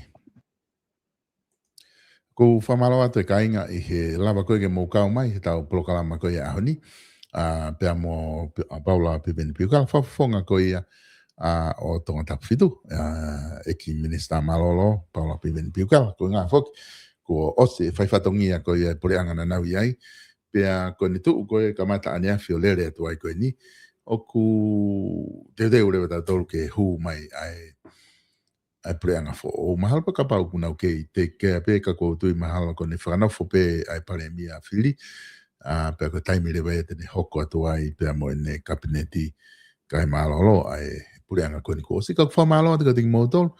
ʻOku ou fakamālō atu e kāinga ʻi he lava ko ia ke mou kau mai heʻetau polokalama ko ia ʻaho ni. ʻA, pea mo Pi-, ʻa Paula Piveni Piukala, fakafofonga ko ia, ʻa, ʻo Tongatapu fitu, ʻa, ʻEiki Minisitā Mālōlō, Paula Piveni Piukala, ko e ʻuhinga foki, kuo ʻosi e fai fatongia ko ia e puleʻanga naʻa nau ʻi ai, pea ko ʻene tuʻu ko e kamata ʻaneafi ʻo lele atu ai ko eni, ʻoku teuteu leva tautolu ke hū mai ʻa e ʻa e puleʻanga foʻou. Mahalo pē kapau ʻoku nau kei take care pē ka ʻoku ou tui mahalo ko ʻene fakanofo pē ʻa e Palēmia fili. ʻA, pea ko e taimi leva ia te ne hoko atu ai pea mo ʻene kapineti kae mālōlō ʻa e puleʻanga ko eni kuo ʻosi. Ka ʻoku fakamālō atu kiate kimoutolu.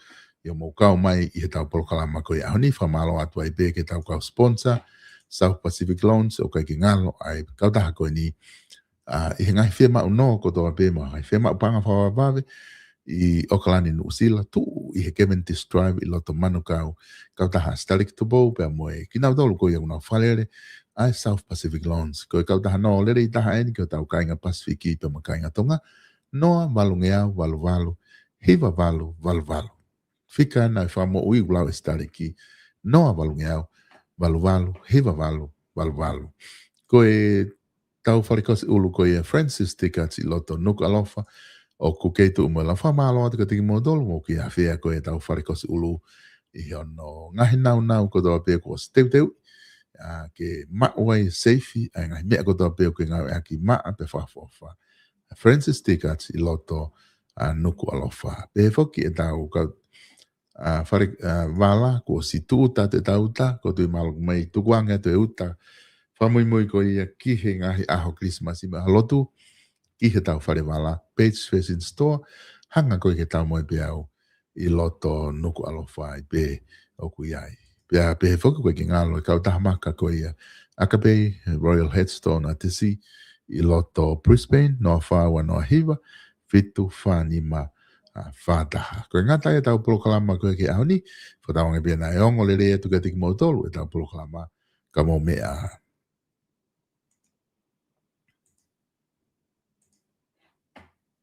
ʻi hoʻomou kau mai ʻi heʻetau polokalama ko ia he ʻaho ni. Fakamālō atu ai pē ki heʻetau kau sponsor, South Pacific Loans, ʻoku ʻikai ke ngalo ʻa e kautaha ko eni ʻa, ʻi he ngaahi fiemaʻu nō kotoa pē mo e ngaahi fiemaʻu paʻanga fakavavevave ʻi ʻOkalani, Nuʻusila, tuʻu ʻi he Cavendish Drive ʻi loto Manukau, kautaha ʻa Sitaleki Tupou pea mo e kinautolu ko ia ʻoku nau fakalele ʻa e South Pacific Loans. Ko e kautaha nō lelei taha eni ki hotau kāinga Pasifiki pea mo e kāinga Tonga, noa valungeau valu valu hiva valu valu valu. Fika naʻe fakamoʻui ʻoku lau ʻe Sitaleki, noa valungeau valu valu hiva valu valu valu. Ko ʻetau fale kosi ʻulu ko ia Francis Tikats ʻi loto Nukuʻalofa, ʻoku kei tuʻu mo e lau fakamālō atu kiate kimoutolu ʻoku mou kei ʻafea ko ʻetau fale kosi ʻulu ʻi hono ngaahi nāunau kotoa pē kuo ʻosi teuteu, ʻa, ke maʻu ai seifi ʻa e ngaahi meʻa kotoa pē ʻoku ke ngāueʻaki, maʻa pea fakaʻofoʻofa. Francis Tikats ʻi loto ʻa Nukuʻalofa. Pehē foki ʻetau kau, ʻa, fale, ʻa, vala kuo ʻosi tūʻuta atu ʻetau uta, ʻoku ou tui mahalo ʻoku mei tukuange atu e uta fakamuimui ko ia ki he ngaahi ʻaho Kilisimasi mo e ʻaho lotu ki heʻetau fale vala, Paige Fashion Store, hanga ko ia ke tau mo e peau ʻi loto Nukuʻalofa ai pē ʻoku ʻi ai. Pea pehē foki ʻoku ʻikai ke ngalo e kautaha maka ko ia ʻAkapei Royal Headstone ʻAtisi ʻi loto Brisbane, noa fā ua noa hiva fitu fā nima, ʻa, fā taha. Ko e ngata ʻetau polokalama ko ia ki he ʻaho ni, fakatauange pē naʻe ongo lelei atu kiate kimoutolu ʻetau polokalama, ka mou meʻa